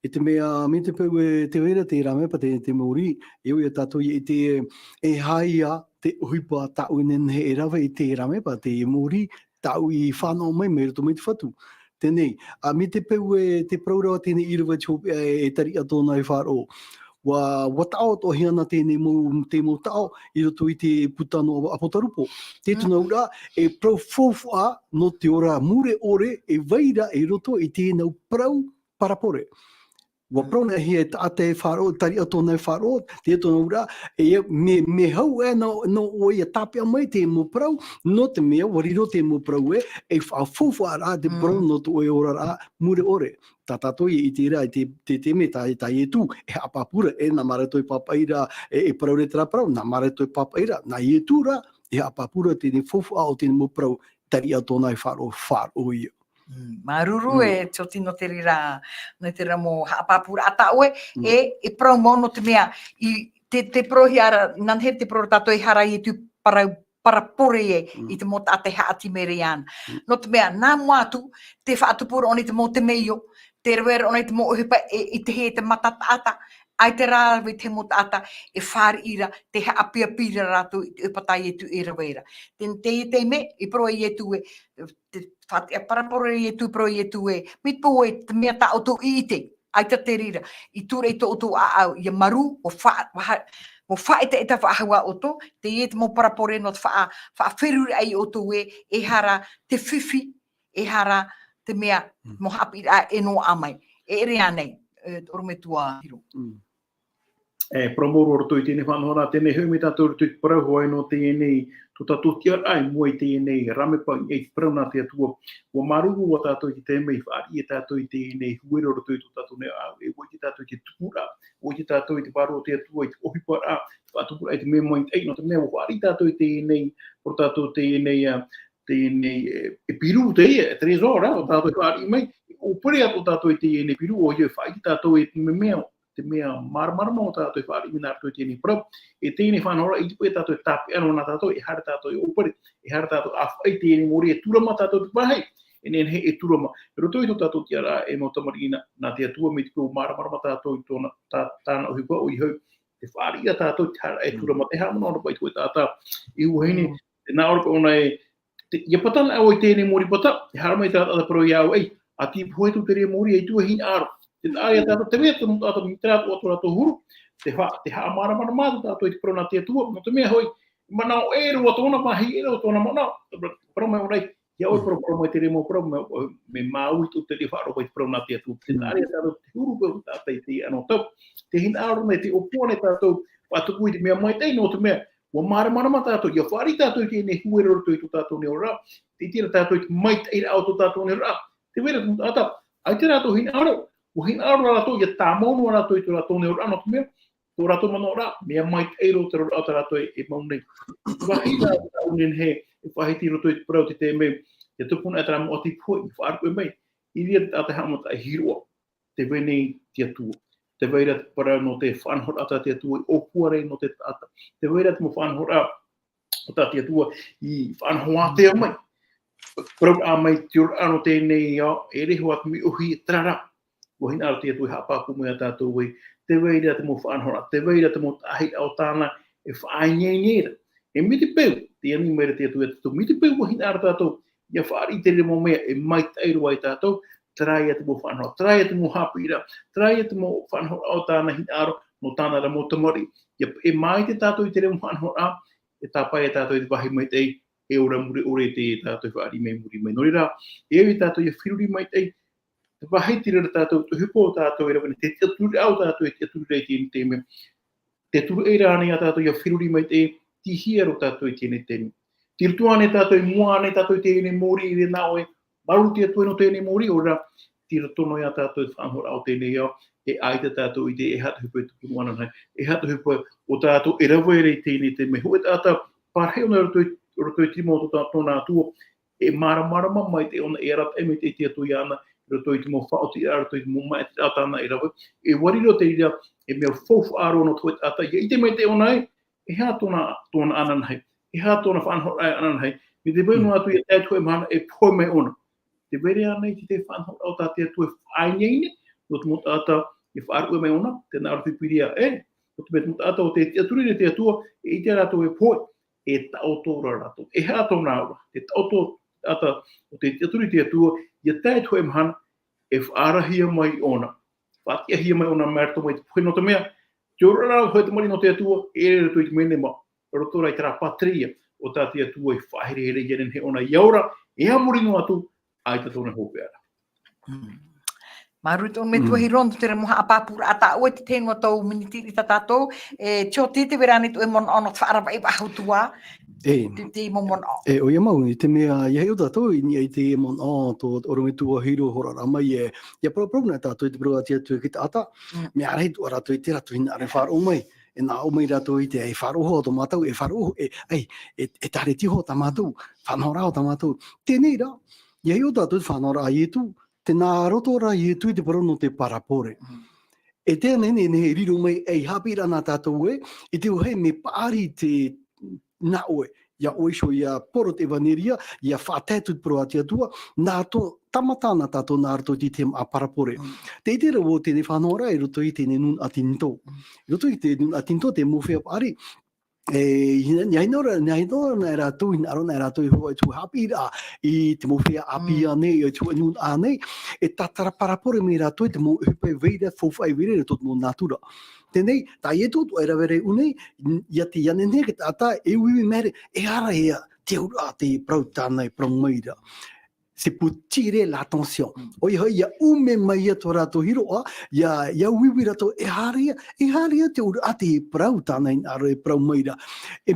I te mea, mai te peu e te vai ra te rāmepa te, te mōrī, e ʻoia tātou i ʻite e, e aha ia te ʻohipa tāʻu e nehenehe e rave i te rāmepa te mōrī, tāʻu i fānaʻo mai, mai roto mai te Fatu. Teie, ā, mai te peu e te parau ra teie i rave i te hopeʻa e, e Tariʻa tōna e faʻaroʻo. ʻUa, ʻua taʻo atoʻa hia na teie mau, te mau taʻo i roto i te puta nō ʻApotarupo. Te tōna ura, e parau faufaʻa nō te ora mure ʻore, e vai ra i roto i te mau parau parapore. ʻUa parau na hia e taʻata e faʻaroʻo, Tariʻa tōna e faʻaroʻo, te tōna ura, e, mea, mea hau e nō, nō ʻoe ia tāpeʻa mai te mau parau, nō te mea, ʻua riro te mau parau e, e faʻafaufaʻa ra te parau nō tō ʻoe oraraʻa mure ʻore. Tā tātou i ʻite ra, i te, te, te mea, tā, tā Ietu, e haʻapāpū ra, e nā mātou e pāpaʻi ra, e, e parau ra terā parau, nā mātou e pāpaʻi ra, nā Ietu ra, e haʻapāpū ra teie faufaʻa o teie mau parau, Tariʻa tōna e faʻaroʻo, faʻaroʻo ia. Mm, māuruuru e te oti nō te reira, nō te reira mau haʻapāpūraʻa tā ʻoe, e, e parau mau nō te mea, i te, te parauhia ra, nā hea te parau ra tātou e hara i te parau, parapore e, i te mau taʻata e haʻati mai ra ana. Nō te mea, nā mua atu, te faʻatupu ra ʻōna i te mau temeio, te rave ra ʻōna i te mau ʻohipa e, i te hē te mata taʻata, ʻaita rā rave i te mau taʻata, e fāriʻi ra, te haʻapiʻapiʻi ra rātou i te ʻohipa tā Ietu e rave ra. Te, te, te mea, i parau Ietu e, te faʻatea parapore Ietu, parau Ietu e, mai te peu e, te mea tā ʻoutou i ʻite, ʻaita te reira, i ture i tō ʻoutou ʻāʻau, ʻia marū, ʻua fa-, ʻua ha-, ʻua faʻaetaeta faʻahou ā ʻoutou, teie te mau parapore nō te faʻa-, faʻaferuriraʻa ia ʻoutou e, e hara te fifi, e hara te mea, mau haʻapiʻiraʻa e noaʻa mai. E ʻere ānei, e, te ʻorometua Hiro. E, parau mau roa i roto i teie faʻanahoraʻa, teie hoʻi mai tātou i roto i te parau, hōʻē nō teie, tō tātou tiʻaraʻa i mua i teie rāmepa i te parau nā te Atua. ʻUa māuruuru ā tātou i te taime i fāriʻi tātou i teie huero i roto i tō tātou nei ʻāʻau, e ʻua ʻite tātou i te tupuraʻa, ʻua ʻite tātou i te vārua o te Atua, i te ʻohiparaʻa, te faʻatupuraʻa, i te mea maitaʻi, nō te mea ʻua fāriʻi tātou i teie, parau tātou teie, ā, teie, e, e piru teie, e trésor, ā, ʻo tātou e fāriʻi mai, ʻua pure atu tātou i teie piru, ʻoia e faʻaʻite tātou i te mea, te mea māramarama ʻo tātou e fāriʻi mai nā roto i teie parau, e teie faʻanahoraʻa, i te peu tātou e tāpeʻa noa nā tātou, e haere tātou e ʻōpere, e haere tātou e ʻāfaʻi i teie mōrī, e tūrama tātou te vāhi, e nehenehe e tūrama. I roto i tō tātou tiʻaraʻa e mau tamariʻi nā, nā te Atua mai te peu māramarama tātou i tōna, tā, tāna ʻohipa ʻoia hoʻi, te fāriʻi ā tātou, te haere e tūrama, te haʻamanaʻo ra paʻi te hōʻē taʻata, i vahine, te nā ʻō ra paʻi ʻōna e, te, ʻia pata na ʻoe i teie mōrī pata, e haere mai te taʻata parau iā ʻoe, ʻei, ʻati pohe atu teie mōrī, ʻaita e hinaʻaro. Te taʻa ia tātou, te mea, te mau taʻata, mai terā atu ā tō rātou huru, te fa-, te haʻamāramarama atu tātou i te parau nā te Atua, nō te mea hoʻi, manaʻo ʻē roa tōna vāhi, ʻē roa tōna manaʻo, parau mai ʻōna, ʻia ʻoe parau, parau mai teie mau parau, mea, mea māuiui tō te reira faʻaroʻo i te parau nā te Atua. Te taʻa ia tātou, te huru paʻi taʻata i teie anotau, te hinaʻaro nei, te ʻōpua nei tātou, faʻatupu i te mea maitaʻi, nō te mea, ʻua māramarama tātou, ʻia fāriʻi tātou i teie huero i roto i tō tātou nei oraraʻa, tē ʻite ra tātou i te maitaʻiraʻa o tō tātou nei oraraʻa. Te vai ra te mau taʻata, ʻaita rātou e hinaʻaro, ʻua hinaʻaro rātou, ʻia tāmau noa rātou i tō rātou nei oraraʻa, nō te mea, tō rātou manaʻo ra, mea maitaʻi roa te oraraʻa o tā rātou e, e mau nei. Vāhi rā tāʻu e nehenehe e faʻahiti i roto i te parau i te taime, ʻia tupu na terā mau ʻati pohe, ʻia faʻaruʻe mai, i reira te taʻata e haʻamata e hiroʻa. Te vai nei te Atua. Te vai ra te parau nō te faʻanahoraʻa tā te Atua i ʻōpua ra nō te taʻata. Te vai ra te mau faʻanahoraʻa tā te Atua i faʻanaho ātea mai. Parau ā mai te oraraʻa nō teie ao, e ʻere hoʻi te mea ʻōhie, terā rā. ʻUa hinaʻaro te Atua e haʻapāpū mai iā tātou ē. Te vai ra te mau faʻanahoraʻa, te vai ra te mau taʻahiraʻa o tāna e faʻaineine ra. E mai te peu, tē ani mai ra te Atua iā tātou, mai te peu ʻua hinaʻaro tātou, ʻia fāriʻi i te reira mau mea e maitaʻi roa ia tātou, terā ia te mau faʻanahoraʻa, terā ia te mau haʻapiʻiraʻa, terā ia te mau faʻanahoraʻa o tāna hinaʻaro, nō tāna ra mau tamariʻi. ʻIa, e maitaʻi tātou i te reira mau faʻanahoraʻa, e tāpae ia tātou i te vāhi maitaʻi, e ora mure ʻore i teie tātou e fāriʻi mai i muri mai. Nō reira, e au ia tātou ʻia feruri maitaʻi, te vāhi te reira tātou, te ʻohipa o tātou e rave nei, te tiʻaturi ā tātou e tiʻaturi ra i teie taime. Te turu ʻē rānei ia tātou ʻia feruri maitaʻi, tei hea roa tātou i teie taime. Tei roto ānei tātou, i mua ānei tātou i teie mōrī, i reira nā ʻoe, māuruuru te Atua nō teie mōrī, ʻaore rā, tei roto noa ia tātou i te faʻanahoraʻa o teie ao, e ʻaita tātou i ʻite e aha te ʻohipa e tupu noa anaʻe, e aha te ʻohipa o tātou e rave ra i teie taime. Hōʻē taʻata, parahi ʻōna i roto i, roto i te rima o tō, tōna Atua, e māramarama maitaʻi ʻōna, e arataʻi maitaʻi te Atua iāna, i roto i te mau faʻaotiraʻa, i roto i te mau maitaʻi tāna e rave. E ʻua riro te reira, e mea faufaʻa roa nō te hōʻē taʻata, ʻia ʻite maitaʻi ʻōna ē, e aha tōna, tōna ananahi, e aha tōna faʻanahoraʻa ananahi, mai te peu noa atu ʻia tae i te hōʻē mahana e pohe mai ʻōna. Tē vai ra ānei te faʻanahoraʻa o tā te Atua e faʻaineine, nō te mau taʻata, e faʻaruʻe mai ʻōna, tē nā ʻō ra te Pīpīria ē, ʻo te mea te mau taʻata ʻo tē tiʻaturi nei te Atua, e ʻite rātou e pohe, e taʻoto ra rātou. E aha tōna aʻo ra, te taʻoto, taʻata ʻo tē tiʻaturi nei te Atua, ʻia tae i te hōʻē mahana, e faʻaarahia mai ʻōna. Faʻatiʻahia mai ʻōna mai roto mai te pohe nō te mea, te oraraʻa hoʻi te tamariʻi nō te Atua, e ʻere i roto i te menema, roto rā i terā patria, ʻo tā te Atua i faʻaherehere ʻia nehenehe ʻōna ʻia ora, e a muri noa atu, ʻaita tōna hopeʻa ra. Mm. Māuruuru tō ʻoe metua Hiro, nō terā mau haʻapāpūraʻa tā ʻoe, te tahi noa tau miniti i tā tātou, e, Tioti, tē vai ra ānei tō ʻoe manaʻo nō te faʻaravaʻi faʻahou atu ā, E. te, te mau manaʻo. E, ʻoia mau, i te mea, ʻia hiʻo tātou, i niʻa i te manaʻo, tō, ʻorometua Hiro, hōroʻaraʻa mai, e, ʻia paraparau na tātou i te parau a te Atua ki te taʻata, Mm. mea rahi atu ā rātou i te rātou hinaʻaro e faʻaroʻo mai, e nā ʻō mai rātou i te, e faʻaroʻo hoʻi tō mātou, e faʻaroʻo, e, ai, e, e tāretia hoʻi tā mātou, faʻanahoraʻa tā mātou. Teie rā, ʻia hiʻo tātou te faʻanahoraʻa a Ietu, tē nā roto ra Ietu i te parau nō te parabole. Mm. E te nehenehe e riro mai, e haʻapiʻiraʻa na tātou ē, i te vāhi mea paʻari te nā ʻoe, ʻia ʻoe iho ʻia poro te ʻevaneria, ʻia faʻatae atu te parau a te Atua, nā tō, tāmata na tātou nā roto i te, te mau parabole. Mm. Tē ʻite ra vau teie faʻanahoraʻa i roto i teie nūnaʻa tinitō. Mm. I roto i te nūnaʻa tinitō, te mau feiā paʻari, e, ʻia, ʻia hinaʻaro, ʻia hinaʻaro na rātou, hinaʻaro na rātou i hō-, i te haʻapiʻiraʻa, i te mau feiā ʻāpī Mm. ānei, i te hōʻē nūnaʻa ānei, e tātara parabole mai rātou i te mau ʻohipa e vai ra, faufaʻa e vai ra i roto i te mau nātura. Teie, tā Ietu atoʻa e rave ra i ʻō nei, n-, ʻia te, ʻia nehenehe te taʻata, e uiui mai ra, e aha ra ïa te auraʻa, te parau tāna e parau mai ra. C'est pour tirer l'attention. Mm. ʻOia hoʻi, ʻia ʻume mai ïa tō rātou hiroʻa, ʻia, ʻia uiui rātou, e aha ra ïa, e aha ra ïa te auraʻa te parau tāna hinaʻaro e parau mai ra. E,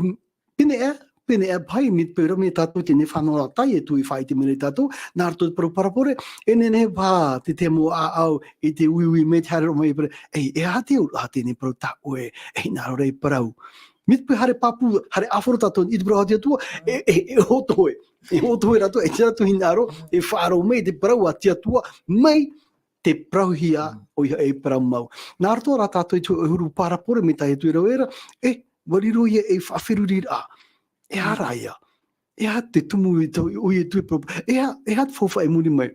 pēneiaʻe, pēneiaʻe paʻi, mai te peu ra mai tātou teie faʻanahoraʻa tā Ietu i faʻaʻite mai ra ia tātou, nā roto i te parau parabole, e nehenehe paha te tahi mau ʻāʻau i te uiui mai, te haere roa mai, e parau, ei, e aha te auraʻa teie parau tā ʻoe e hinaʻaro ra e parau. Mai te peu haere pāpū, haere ʻāfaro tātou i te parau a te Atua, e, e, e hoʻo toe. E hoʻo toe rātou, e ʻite rātou hinaʻaro, e faʻaroʻo mai te parau a te Atua, mai te parauhia, Mm. ʻoia e parau mau. Nā roto rā tātou i te huru parabole mai tā Ietu e rave ra, e, ʻua riro ïa ei faʻaferuriraʻa. E aha Mm. ra ïa? E aha te tumu i tō, ʻoia e tuʻu e parau, e aha, e aha te faufaʻa i muri mai?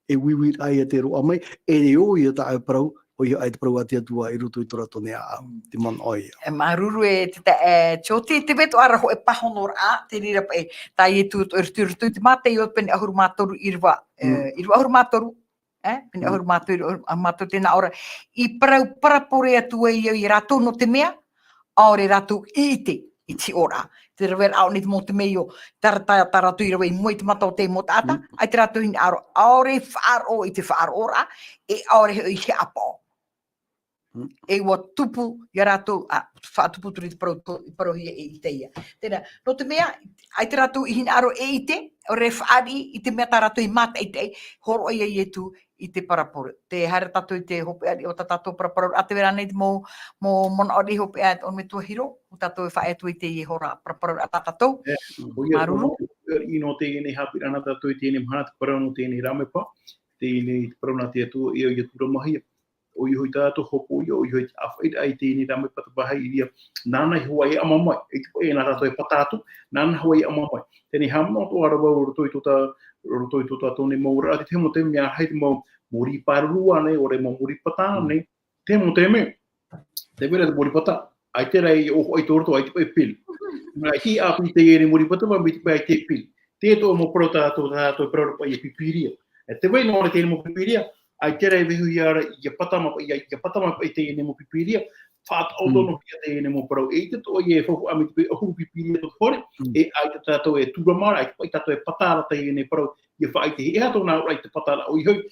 E uiuiraʻa ïa tē roaʻa mai, e reo ïa tā ʻoe parau, ʻoia ïa te parau a te Atua i roto i tō rātou nei ʻāʻau, Mm. te manaʻo ïa. E, māuruuru e te, te, e, Tioti, tē vai atoʻa ra hōʻē pāhonoraʻa, te reira paʻi, tā Ietu i roto, i roto i te Māteo pene ʻahuru mā toru, ʻīrava, e, Mm. ʻīrava ʻahuru mā toru, e, pene Mm. ʻahuru mā toru, ʻahuru mā toru, tē nā ʻō ra, i parau parabole atu ai au ia rātou nō te mea, ʻaore rātou i ʻite, i te hiʻoraʻa. Te rave ra ʻaʻo nei te mau temeio, tā, tā, tā rātou i rave i mua i te mata o te mau taʻata, Mm. ʻaita rātou i hinaʻaro, ʻaore i faʻaroʻo i te faʻaroʻoraʻa, e ʻaore hoʻi i hiʻopoʻa. Mm. E ʻua tupu ia rātou, a, faʻatupu atu ra i te parau, i parauhia e Isaia. Terā, nō te mea, ʻaita rātou i hinaʻaro e ʻite, ʻaore e fāriʻi i te mea tā rātou i mātaʻitaʻi, hōroʻa ia Ietu i te parabole. Tē haere tātou i te hopeʻa riʻi o tā tātou parabole, ʻa tē vai ra ānei te mau, mau manaʻo riʻi hopeʻa, ʻorometua Hiro, ʻo tātou e faʻaea atu i teie hora parabole a tā tātou. E, ʻoia, Māuruuru. ʻo, i nō teie nei haʻapiʻiraʻa na tātou i teie nei mahana, te parau nō teie nei rāmepa, teie nei te parau nā te Atua, ʻia, ʻia tūramahia. ʻOia hoʻi tā tātou hopoiʻa, ʻoia hoʻi te ʻāfaʻiraʻa i teie nei rāmepa, te vāhi i reira, nāna hoʻi e ʻama mai, e te paʻi nā tātou e pata atu, nāna hoʻi e ʻama mai. Teie nei haʻamanaʻo atoʻa ra vau i roto i tō tā, roto i tō tātou nei mau oraraʻa, te tahi mau taime, mea rahi te mau mōrī pāruru ānei, ʻaore mau mōrī pata Mm. ānei, te tahi mau taime, tē vai ra te mōrī pata, ʻaita rā e ʻōfaʻi tō roto, ʻaita paʻi e pili. Mea rahi ʻāpī teie nei mōrī pata, mea ʻaita paʻi e pili. Teie atoʻa mau parau tā tātou, tā tātou e parau ra paʻi e pīpīria. E tē vai noa ra teie nei mau pīpīria, ʻaita rā e vaiiho ia ra, ʻia pata mā paʻi, ʻia, ʻia pata mā paʻi teie nei mau pīpīria, faʻataʻoto Mm. noa hia teie nei mau parau. E ʻaita atoʻa ïa e faufaʻa mai te paʻi ʻahuru pīpīria tō te hōʻē, Mm. e ʻaita tātou e tūrama ra, ʻaita paʻi tātou e pata ra teie nei parau, ʻia faʻaʻite, e aha tōna auraʻa i te pata ra, ʻoia hoʻi,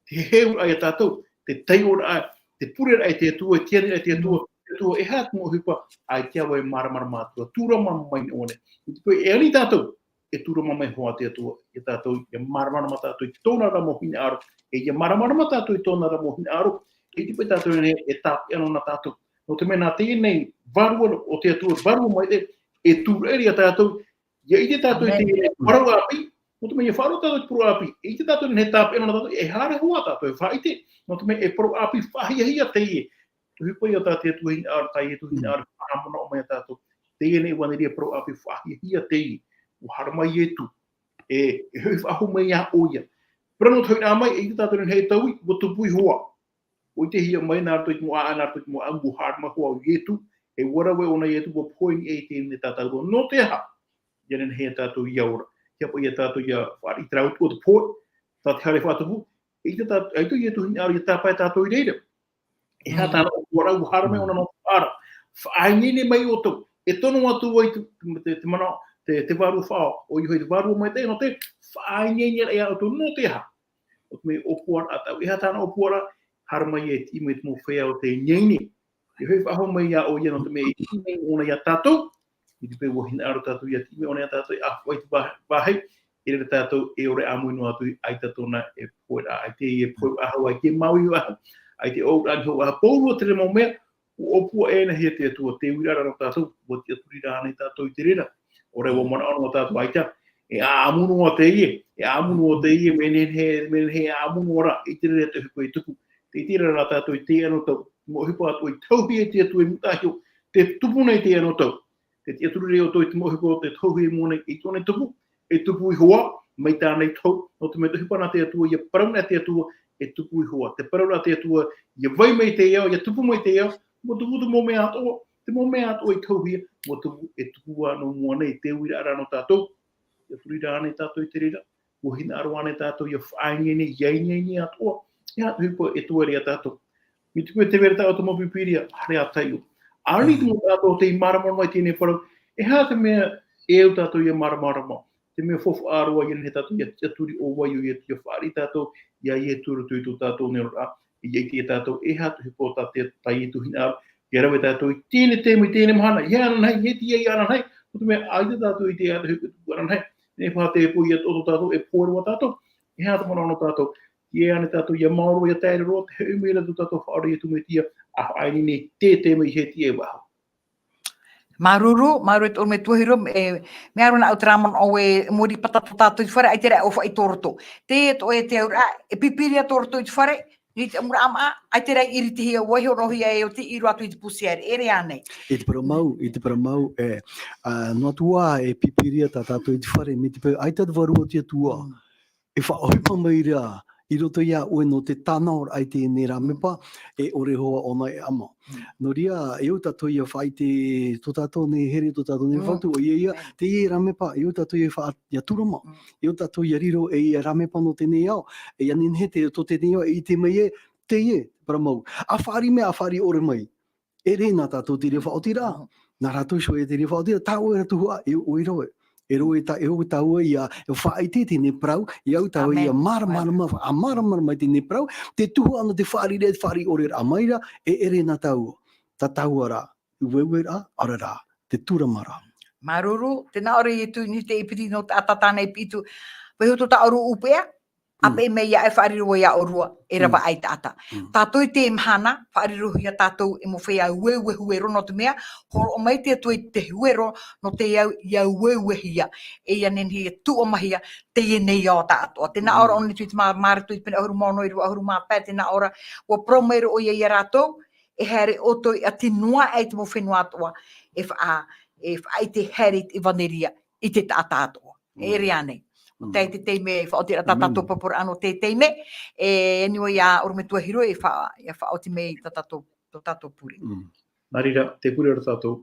te heheuraʻa ia tātou, te taiʻoraʻa, te pureraʻa i te Atua, te aniraʻa i te Atua, Mm. te Atua, e aha te mau ʻohipa, ʻaita vau e māramarama atu ra, tūrama mai noa nei. I te peu e ani tātou, e tūrama mai hoʻi te Atua ia tātou, ʻia māramarama tātou i tōna ra mau hinaʻaro, e ʻia māramarama tātou i tōna ra mau hinaʻaro, e te peu tātou nei e tāpeʻa noa na tātou. Nō te mea nā teie nei vārua o te Atua, vārua maitaʻi, e tūraʻi ia tātou, ʻia ʻite tātou i Amen. te parau ʻāpī, nō te mea ʻia faʻaroʻo tātou i te parau ʻāpī, e ʻite tātou nei tāpeʻa noa na tātou, e haere hoʻi tātou e faʻaʻite, nō te mea e parau ʻāpī faʻahiahia teie. Te ʻohipa ia tā te Atua hinaʻaro, tā Ietu Mm. hinaʻaro, faʻamanaʻo mai ia tātou. Teie nei ʻevaneria parau ʻāpī faʻahiahia teie. ʻUa haere mai Ietu. E, e hoʻi faʻahou mai ia ʻoia. Parau nō te hoʻiraʻa mai, e ʻite tātou nei e taui, ʻua tupu iho ā. ʻO tei hia mai nā roto i te mau ʻāʻau, nā roto i te mau ʻāʻau, ʻua haere mai hoʻi ʻo Ietu, e ʻua rave ʻōna Ietu, ʻua pohe i teie nei tātauro. Nō te aha? ʻIa nehenehe tātou ʻia ora. ʻIa paʻi ia tātou ʻia fāriʻi i terā ʻutuʻa pohe, tā te haere faʻatupu, ʻaita tā, ʻaita Ietu hinaʻaro ʻia tāpae tātou i reira. E aha tāna ʻōpuaraʻa? ʻUa haere mai ʻōna nō te faʻaara. Faʻaineine mai ʻoutou. E tono atu ai te, te, te manaʻo, te, te Vārua Faʻaora. ʻOia hoʻi te Vārua Maitaʻi nō te faʻaineineraʻa ia ʻoutou nō te aha? ʻO te mea ʻōpuaraʻa tāua. E aha tāna ʻōpuaraʻa? Haere mai e tiʻi mai te mau feiā o te ineine. E hoʻi faʻahou mai ia ʻoia nō te mea e tiʻi mai ʻōna ia tātou. I te peu ʻua hinaʻaro tātou ʻia tiʻi mai ʻōna ia tātou, e ʻāfaʻi te vā-, vāhi, e rere tātou e ʻore ʻāmui noa atu i, ʻaita tōna e pohe ra, ʻaita e pohe faʻahou, ʻaita e māuiui faʻahou, ʻaita e ʻōuʻa aniho faʻahou, pauroa terā mau mea, ʻua ʻōpua ʻē na hia te Atua, te uiraʻa ra nō tātou, ʻua tiʻaturi ra ānei tātou i te reira. ʻO rā ʻua manaʻo noa tātou ʻaita, e ʻāʻamu noa teie, e ʻāʻamu noa teie, mea nehenehe, mea nehenehe e ʻāʻamu noa ra, i te reira te ʻohipa e tupu. Tē ʻite ra rā tātou i teie anotau, mau ʻohipa atoʻa i tauhia e te Atua i mūtaʻa iho, tē tupu nei i teie anotau. Tē tiʻaturi ra ʻoutou i te mau ʻohipa o tē tauhia i mua nei, i tōna tupu, e tupu iho ā, mai tāna i tau, nō te mea te ʻohipa nā te Atua, ʻia parau na te Atua, e tupu iho ā. Te parau ra te Atua, ʻia vai mai te ao, ʻia tupu mai te ao, ʻua tupu te mau mea atoʻa, te mau mea atoʻa i tauhia, ʻua tupu, e tupu ā nō mua nei, te uiraʻa ra nō tātou, tiʻaturi ra ānei tātou i te reira, ʻua hinaʻaro ānei tātou ʻia faʻaineine, ʻia ineine atoʻa, e aha te ʻohipa e tuere ia tātou. Mai te peu tē vai ra tātou mau pīpīria, haere ā taiʻo. ʻĀreʻa te mau taʻata tei māramarama i teie nei parau, e aha te mea e au tātou ʻia māramarama? Te mea faufaʻa roa ʻia nehenehe tātou ʻia tiʻaturi ʻo vai ʻoia, ʻia fāriʻi tātou ia Ietu i roto i tō tātou neroraʻa, ʻia ʻite ia tātou e aha te ʻohipa tā te, tā Ietu hinaʻaro, ʻia rave tātou i teie nei taime, i teie nei mahana, ʻia ananahi, e tiʻa ʻia ananahi, nō te mea ʻaita tātou i ʻite e aha te ʻohipa e tupu ananahi, e faʻatepo ia tō tātou, e pohe roa tātou, e aha te manaʻo nō tātou, ʻia ānei tātou ʻia maoro, ʻia taere roa, tē hoʻi mai ra tō tātou Faʻaora Ietu Metia, ʻa faʻaineine i teie taime i te tiʻa e faʻahou. Māuruuru, māuruuru e te ʻorometua Hiro, e, mea roa nā ʻu terā manaʻo e mōrī pāpū tō tātou i te fare, ʻaita rā e ʻōfaʻi tō roto. Te, tō e te auraʻa, e pīpīria tō roto i te fare, i te ʻamuraʻa māʻa, ʻaita rā i ʻiritihia, ʻua iho roa hia e ʻoti i roto atu i te pū tiare, e ʻere ānei. I te parau mau, i te parau mau, e, ā, noa atu ā e pīpīria tā tātou i te fare, mai te peu, ʻaita te Vārua o te Atua. Mm. E faʻaʻohipa mai ra, i roto ia ʻoe nō te tānaʻoraʻa i teie nei rāmepa, e ʻore hoʻi ʻōna e ʻama. Mm. Nō reira, e au tātou ʻia faʻaʻite tō tātou nei here, tō tātou nei Mm. Fatu, ʻoia ia, Amen. Teie rāmepa, e au tātou ʻia faʻa-, ʻia tūrama, Mm. e au tātou ʻia riro, e ʻia rāmepa nō teie nei ao, e ʻia nehenehe te, tō teie nei ao, e ʻite mai ē, teie, parau mau. ʻA fāriʻi mai, ʻa fāriʻi ʻore mai. E ʻere nā tātou te reira faʻaotiraʻa. Mm. Nā rātou iho ē te reira faʻaotiraʻa, tā ʻoe ra tuhaʻa, e ʻoe ra ē. E rave tā, e rave tāua ʻia, ʻia faʻaʻite i teie nei parau, e au tāua Amen. ʻIa māramarama, Amen. ʻA māramarama i teie nei parau, te tuhaʻa nō te fāriʻi, fāriʻi ʻore ra mai ra, e ʻere nā tāua. Tā tāua rā, ueueraʻa, ʻaore rā, te tūrama ra. Māuruuru, tē nā ʻō ra Ietu i niʻa i te ʻīpiti nō te taʻata tāna i piʻi atu, vaiiho tō tāʻu ʻōpua, Mm. ʻĀpeʻe mai iāʻu e faʻariro ia ʻōrua, e rave Mm. ai taʻata. Mm. Tātou i teie mahana, faʻarirohia tātou e mau feiā ueue huero nō te mea, hōroʻa mai te Atua i te huero nō te au, ʻia ueuehia, e ʻia nehenehe e tuʻamahia teie nei ao tāʻatoʻa. Tē nā ʻō ra Mm. ʻōna i te mā-, Mareko i te pene ʻahuru mā ono, ʻīrava ʻahuru mā pae, tē nā ʻō ra, ʻua parau mai ra ʻoia ia rātou, e haere ʻoutou ʻia tino aʻe i te mau fenua atoʻa, e faʻa-, e faʻaʻite haere i te ʻevaneria i te taʻata atoʻa. E Mm. ʻere ānei. Mm. Teie te taime, faʻaoti ra tā Amen. Tātou paraparauraʻa nō teie taime, e, anyway, ʻia ʻorometua Hiro, e fa-, ʻia faʻaoti mai tā tātou, tō tātou pure. Mm. Nā reira, tē pure ra tātou.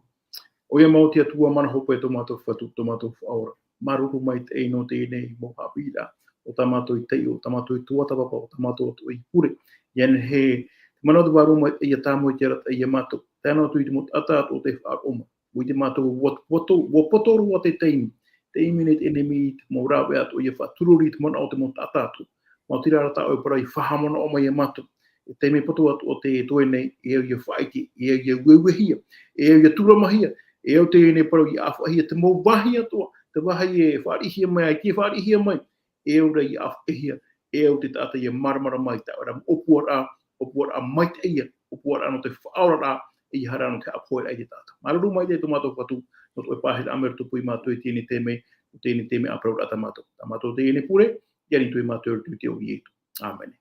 ʻOia mau te Atua mana hope tō mātou Fatu, tō mātou Faʻaora. Māuruuru maitaʻi nō teie nei mau haʻapiʻiraʻa, ʻo tā mātou i taiʻo, tā mātou i tuatāpapa, ʻo tā mātou atoʻa i pure. ʻIa nehenehe, te mana o te Vārua Maitaʻi ʻia tāmau i te arataʻi ia mātou. Tae noa atu i te mau taʻata atoʻa tei faʻaroʻo mai. ʻUa ʻite mātou ʻua, ʻua to-, ʻua poto roa te taime. Taime nei te ʻenemi i te mau rāveʻa atoʻa ʻia faʻaturori i te manaʻo o te mau taʻata atoʻa. Maoti rā rā tā ʻoe parau i faʻahaʻamanaʻo mai ia mātou. E taime poto atoʻa te, tō ʻoe nei, e au ʻia faʻaʻite, e au ʻia ueuehia, e au ʻia tūramahia, e au teie nei parau ʻia ʻāfaʻihia te mau vāhi atoʻa, te vāhi e fāriʻihia mai, ʻaita e fāriʻihia mai, e au rā ʻia ʻāfaʻihia, e au te taʻata ʻia māramarama i tā ʻoe ra ʻōpuaraʻa, ʻōpuaraʻa maitaʻi ia, ʻōpuaraʻa nō te faʻaoraraʻa, ʻeiaha rā nō te haʻapoheraʻa i te taʻata. Māuruuru maitaʻi tō mātou Fatu, nō tō ʻoe pāhonoraʻa mai roto i tū i mātou i teie nei taime, i teie nei taime ʻa parau ra tā mātou. Tā mātou teie nei pure, ʻia nītoi mātou i roto i te iʻoa o Ietu. ʻĀmene.